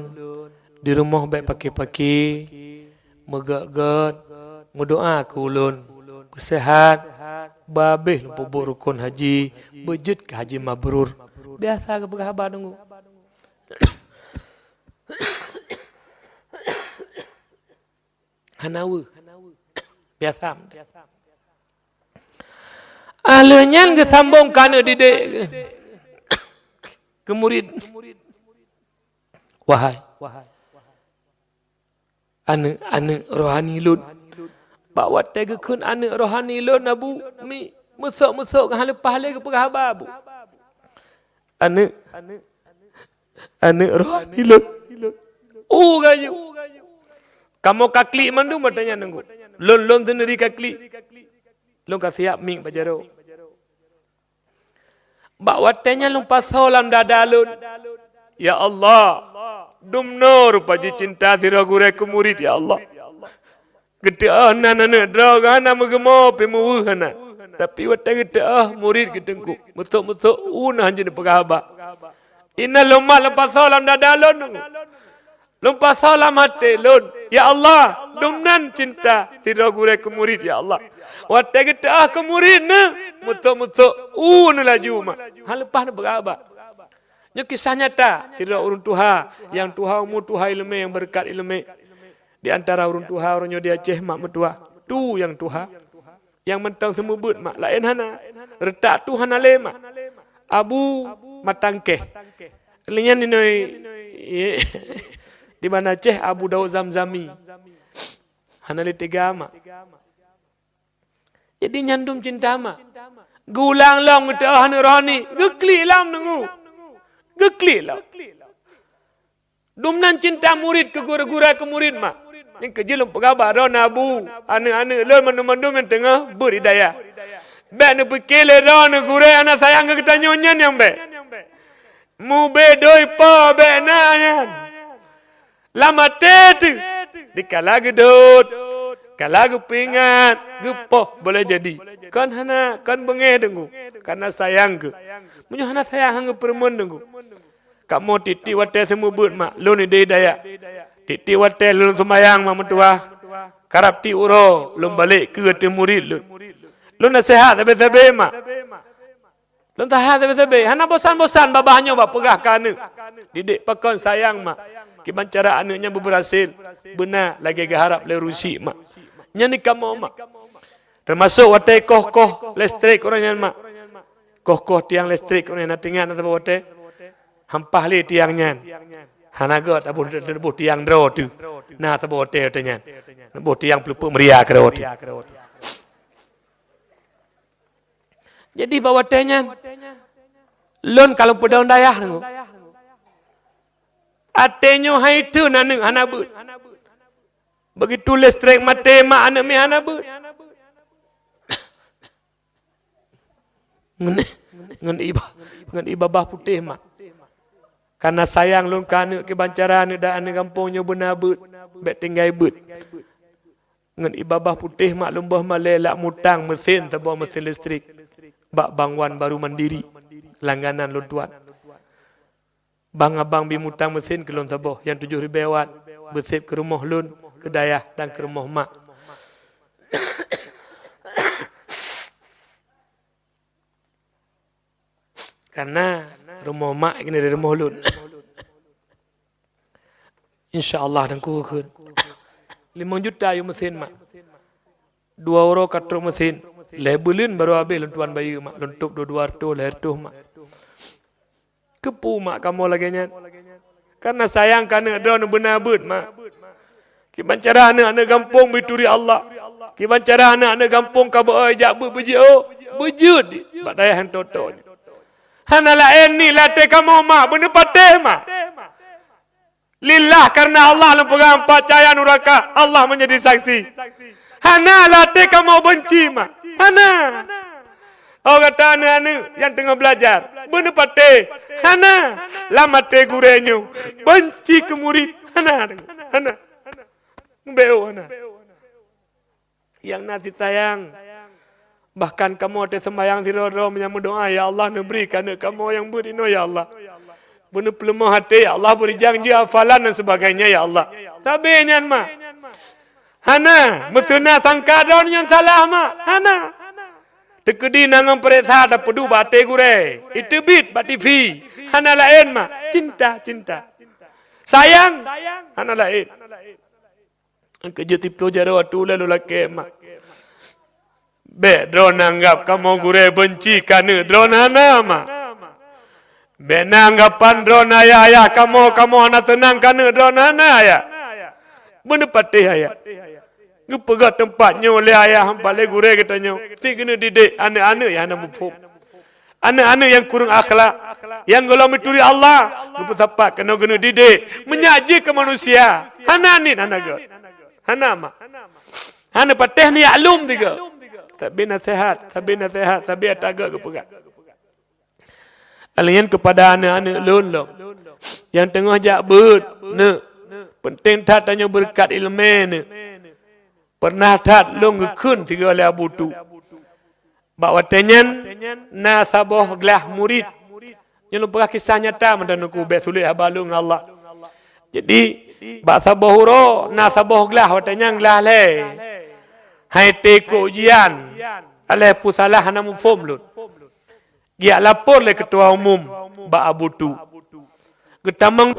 di rumoh bék paki-paki, meugöt-göt, meudoá keu ulôn, beuseuhat, babeh lôn peubuet rukon haji, beujeuet keu haji mabrur. Biasa geupeugah haba Teungku. Hana weueh. Biasa. Ah, lheueh nyan geusambong keu aneuk didik, keu murit. Wahai aneuk-aneuk rohani lôn, bak watée geukheun aneuk rohani lôn, Abu, mi, meusok-meusok ka leupah lé geupeugah haba, Bu. Aneuk, aneuk rohani lôn. Uh, gayuh. Kamoe ka klik mandum watée nyan Teungku. Lôn, lôn sendiri ka klik. Lôn ka siap mic bak jaroe. Bak watée nyan lôn pasoe lam dada lôn, "Ya Allah, dumnoe rupa jicinta sidroe gurée keu murit, ya Allah." Geuteuôh nan aneuk droe geuh hana meugeumoe pih meuweueh hana. Tapi watée geuteuôh murit geuh Teungku, meusok-meusok u na hanjeuet neupeugah haba. Inan lôn mat lôn pasoe lam dada lôn Teungku. Lôn pasoe lam até lôn, "Ya Allah, dumnan cinta sidroe gurée keu murit, ya Allah." Watée geuteuôh keu murit neuh, meusok-meusok u neuh laju mak. Hana leupah neupeugah haba. Nyoe kisah nyata, sidroe ureuëng tuha, nyang tuha umu, tuha iéleumé, nyang beureukat iéleumé. Di antara ureuëng tuha uroe nyoe di Aceh mak meutuah, tu nyang tuha. Nyang mantong seumeubeuet mak, laén hana. Reutak tu hana lé mak. Abu Matangkeh. Lé nyan inoe di Banda Aceh Abu Daud Zamzami. Hana lé teuga mak. Jadi nyan dum cinta mak. Geulang lom geuteuôh aneuk rohani, geuklik lom Teungku. Geuklik lom. Dumnan cinta murit keu gurée-gurée keu murit mak. Nyang keujeuet lôn peugah bak droeneuh Abu, aneuk-aneuk lôn mandum-mandum nyang teungoh beuet hidayah. Bék neupike lé droeneuh gurée hana sayang keu geutanyoe nyan nyang bék. Mubé doi po bék na nyan. Lam até teuh, dikala geudot, kala geupeuingat, geupoh boleh jadi. Kon hana, kon beungéh Teungku, kareuna sayang keuh. Meunyoe hana sayang han geupeureumeun Teungku. Kamoe tieb-tieb watée seumeubeuet mak, lôn idéh daya. Tieb-tieb watée lôn seumayang mak meutuwah. Karab tieb uroe lôn balek keu ateueh murit lôn. Lôn naseuhat sabe-sabe mak. Lôn taha sabe-sabe, hana bosan-bosan babah nyoe bak peugah keu aneuk. Didik pakon sayang mak. Kiban cara aneuk nyan beubeurhasil, beuna lagée geuharab lé ureuëng syik mak. Nyan di kamoe mak. Teumasok watée koh-koh listrik uroe nyan mak. Koh-koh tiang listrik uroe nyan, na teuingat na saboh watée? Hampah lé tiang nyan. Hana göt taboh, taboh tiang droe teuh. Na saboh watée, watée nyan. Boh tiang peuleupeuk meuria keudroe teuh. Jadi bak watée nyan, Lôn ka lôn peudong dayah nyoe. Até nyoe hai theun aneuk hana beuet. Begitu listrik maté mak aneuk mie hana beuet. Ngon, ngon iba-, ngon ié babah putéh mak. Karena sayang lôn keu aneuk kiban cara aneuk dan aneuk gampông nyoe beuna beuet, bék tinggai beuet. Ngon ié babah putéh mak lôn boh malée lak mutang meusén saboh meusén listrik bak Bang Wan Baru Mandiri, langganan lôn tuan. Bang abang bi mutang meusén keu lôn saboh nyang tujoh ribée watt, beusép keu rumoh lôn, keu dayah dan keu rumoh mak. Karena rumoh mak keuneuk di rumoh lôn. Insya Allah dan kuhukun. Limong juta yue meusén mak. Dua uroe ka trok meusén. Lhée buleuen baru habéh lôn tuan bayeue mak. Lôn tôb dua-dua reutôh, lhée reutôh mak. Keupeue mak kamoe lagée nyan? Karena sayang keu aneuk droeneuh beuna beuet mak. Kiban cara aneuk-aneuk gampông bituri Allah. Kiban cara aneuk-aneuk gampông ka beu-oi jak beuet beujiôh, beujeuet bak dayah nyang toto nyoe. Hana laén ni laté kamoe mak beuneupatéh mak. Lillah, karena Allah lôn peugah empat cahaya nuraka, Allah menjadi saksi. Hana laté kamoe beunci mak. Hana. Oh gata aneuk-aneuk nyang teungoh belajar, beuneupatéh. Hana. Lam até gurée nyoe beunci keu murit. Hana. Hana. Beuna hana. Nyang na sitayang. Bahkan kamoe teuseumbayang sidroe-droe meunyoe meudoá, "Ya Allah, neubri keu aneuk kamoe nyang beuet inoe, ya Allah. Beuneupeuleumoh até, ya Allah, bri janji hafalan dan sebagainya, ya Allah." Tabe nyan mak. Hana, meuteuna sangka droe nyang salah mak. Hana. Teukeudi na ngon peuriksa tapeuduek bak até gurée, iteubiet bak T V. Hana laén mak. Cinta, cinta. Sayang, hana laén. Keujeuet siplôh jaroe atu lé lôn lakée mak. Bék droeneuh anggab kamoe gurée beunci keu aneuk droeneuh, hana mak. Bék na anggapan droeneuh ayah-ayah kamoe, kamoe hana seunang keu aneuk droeneuh, hana ayah. Beuneupatéh ayah. Geupeugah teumpat nyoe lé ayah, teumpat lé gurée geutanyoe. Si keuneuk didik aneuk-aneuk nyang hana muphom. Aneuk-aneuk nyang kureueng akhlak, nyang gohlom meuturi Allah, geupeusapat keunoe geuneuk didik, meunyak jih keu manusia. Hana niet, hana göt. Hana mak. Hana patéh neujak lom sigoe. Sabe naseuhat, sabe naseuhat, sabe ata göt geupeugah. Alèh nyan keupada aneuk-aneuk lôn lom nyang teungoh jak beuet, neuk, peunteng that tanyoe beureukat ileumé neuk. Peureunah that lôn geukheun sigoe lé Abu Tu. Bak watée nyan na saboh glah murit. Nyoe lôn peugah kisah nyata mantong Teungku, bék sulet haba lôn ngon Allah. Jadi, bak saboh uroe na saboh glah, watée nyan glah lhée. Hai teukok ujian, aléh peusalah hana muphom lôn. Geujak lapor lé keutua umum bak Abu Tu. Geutamong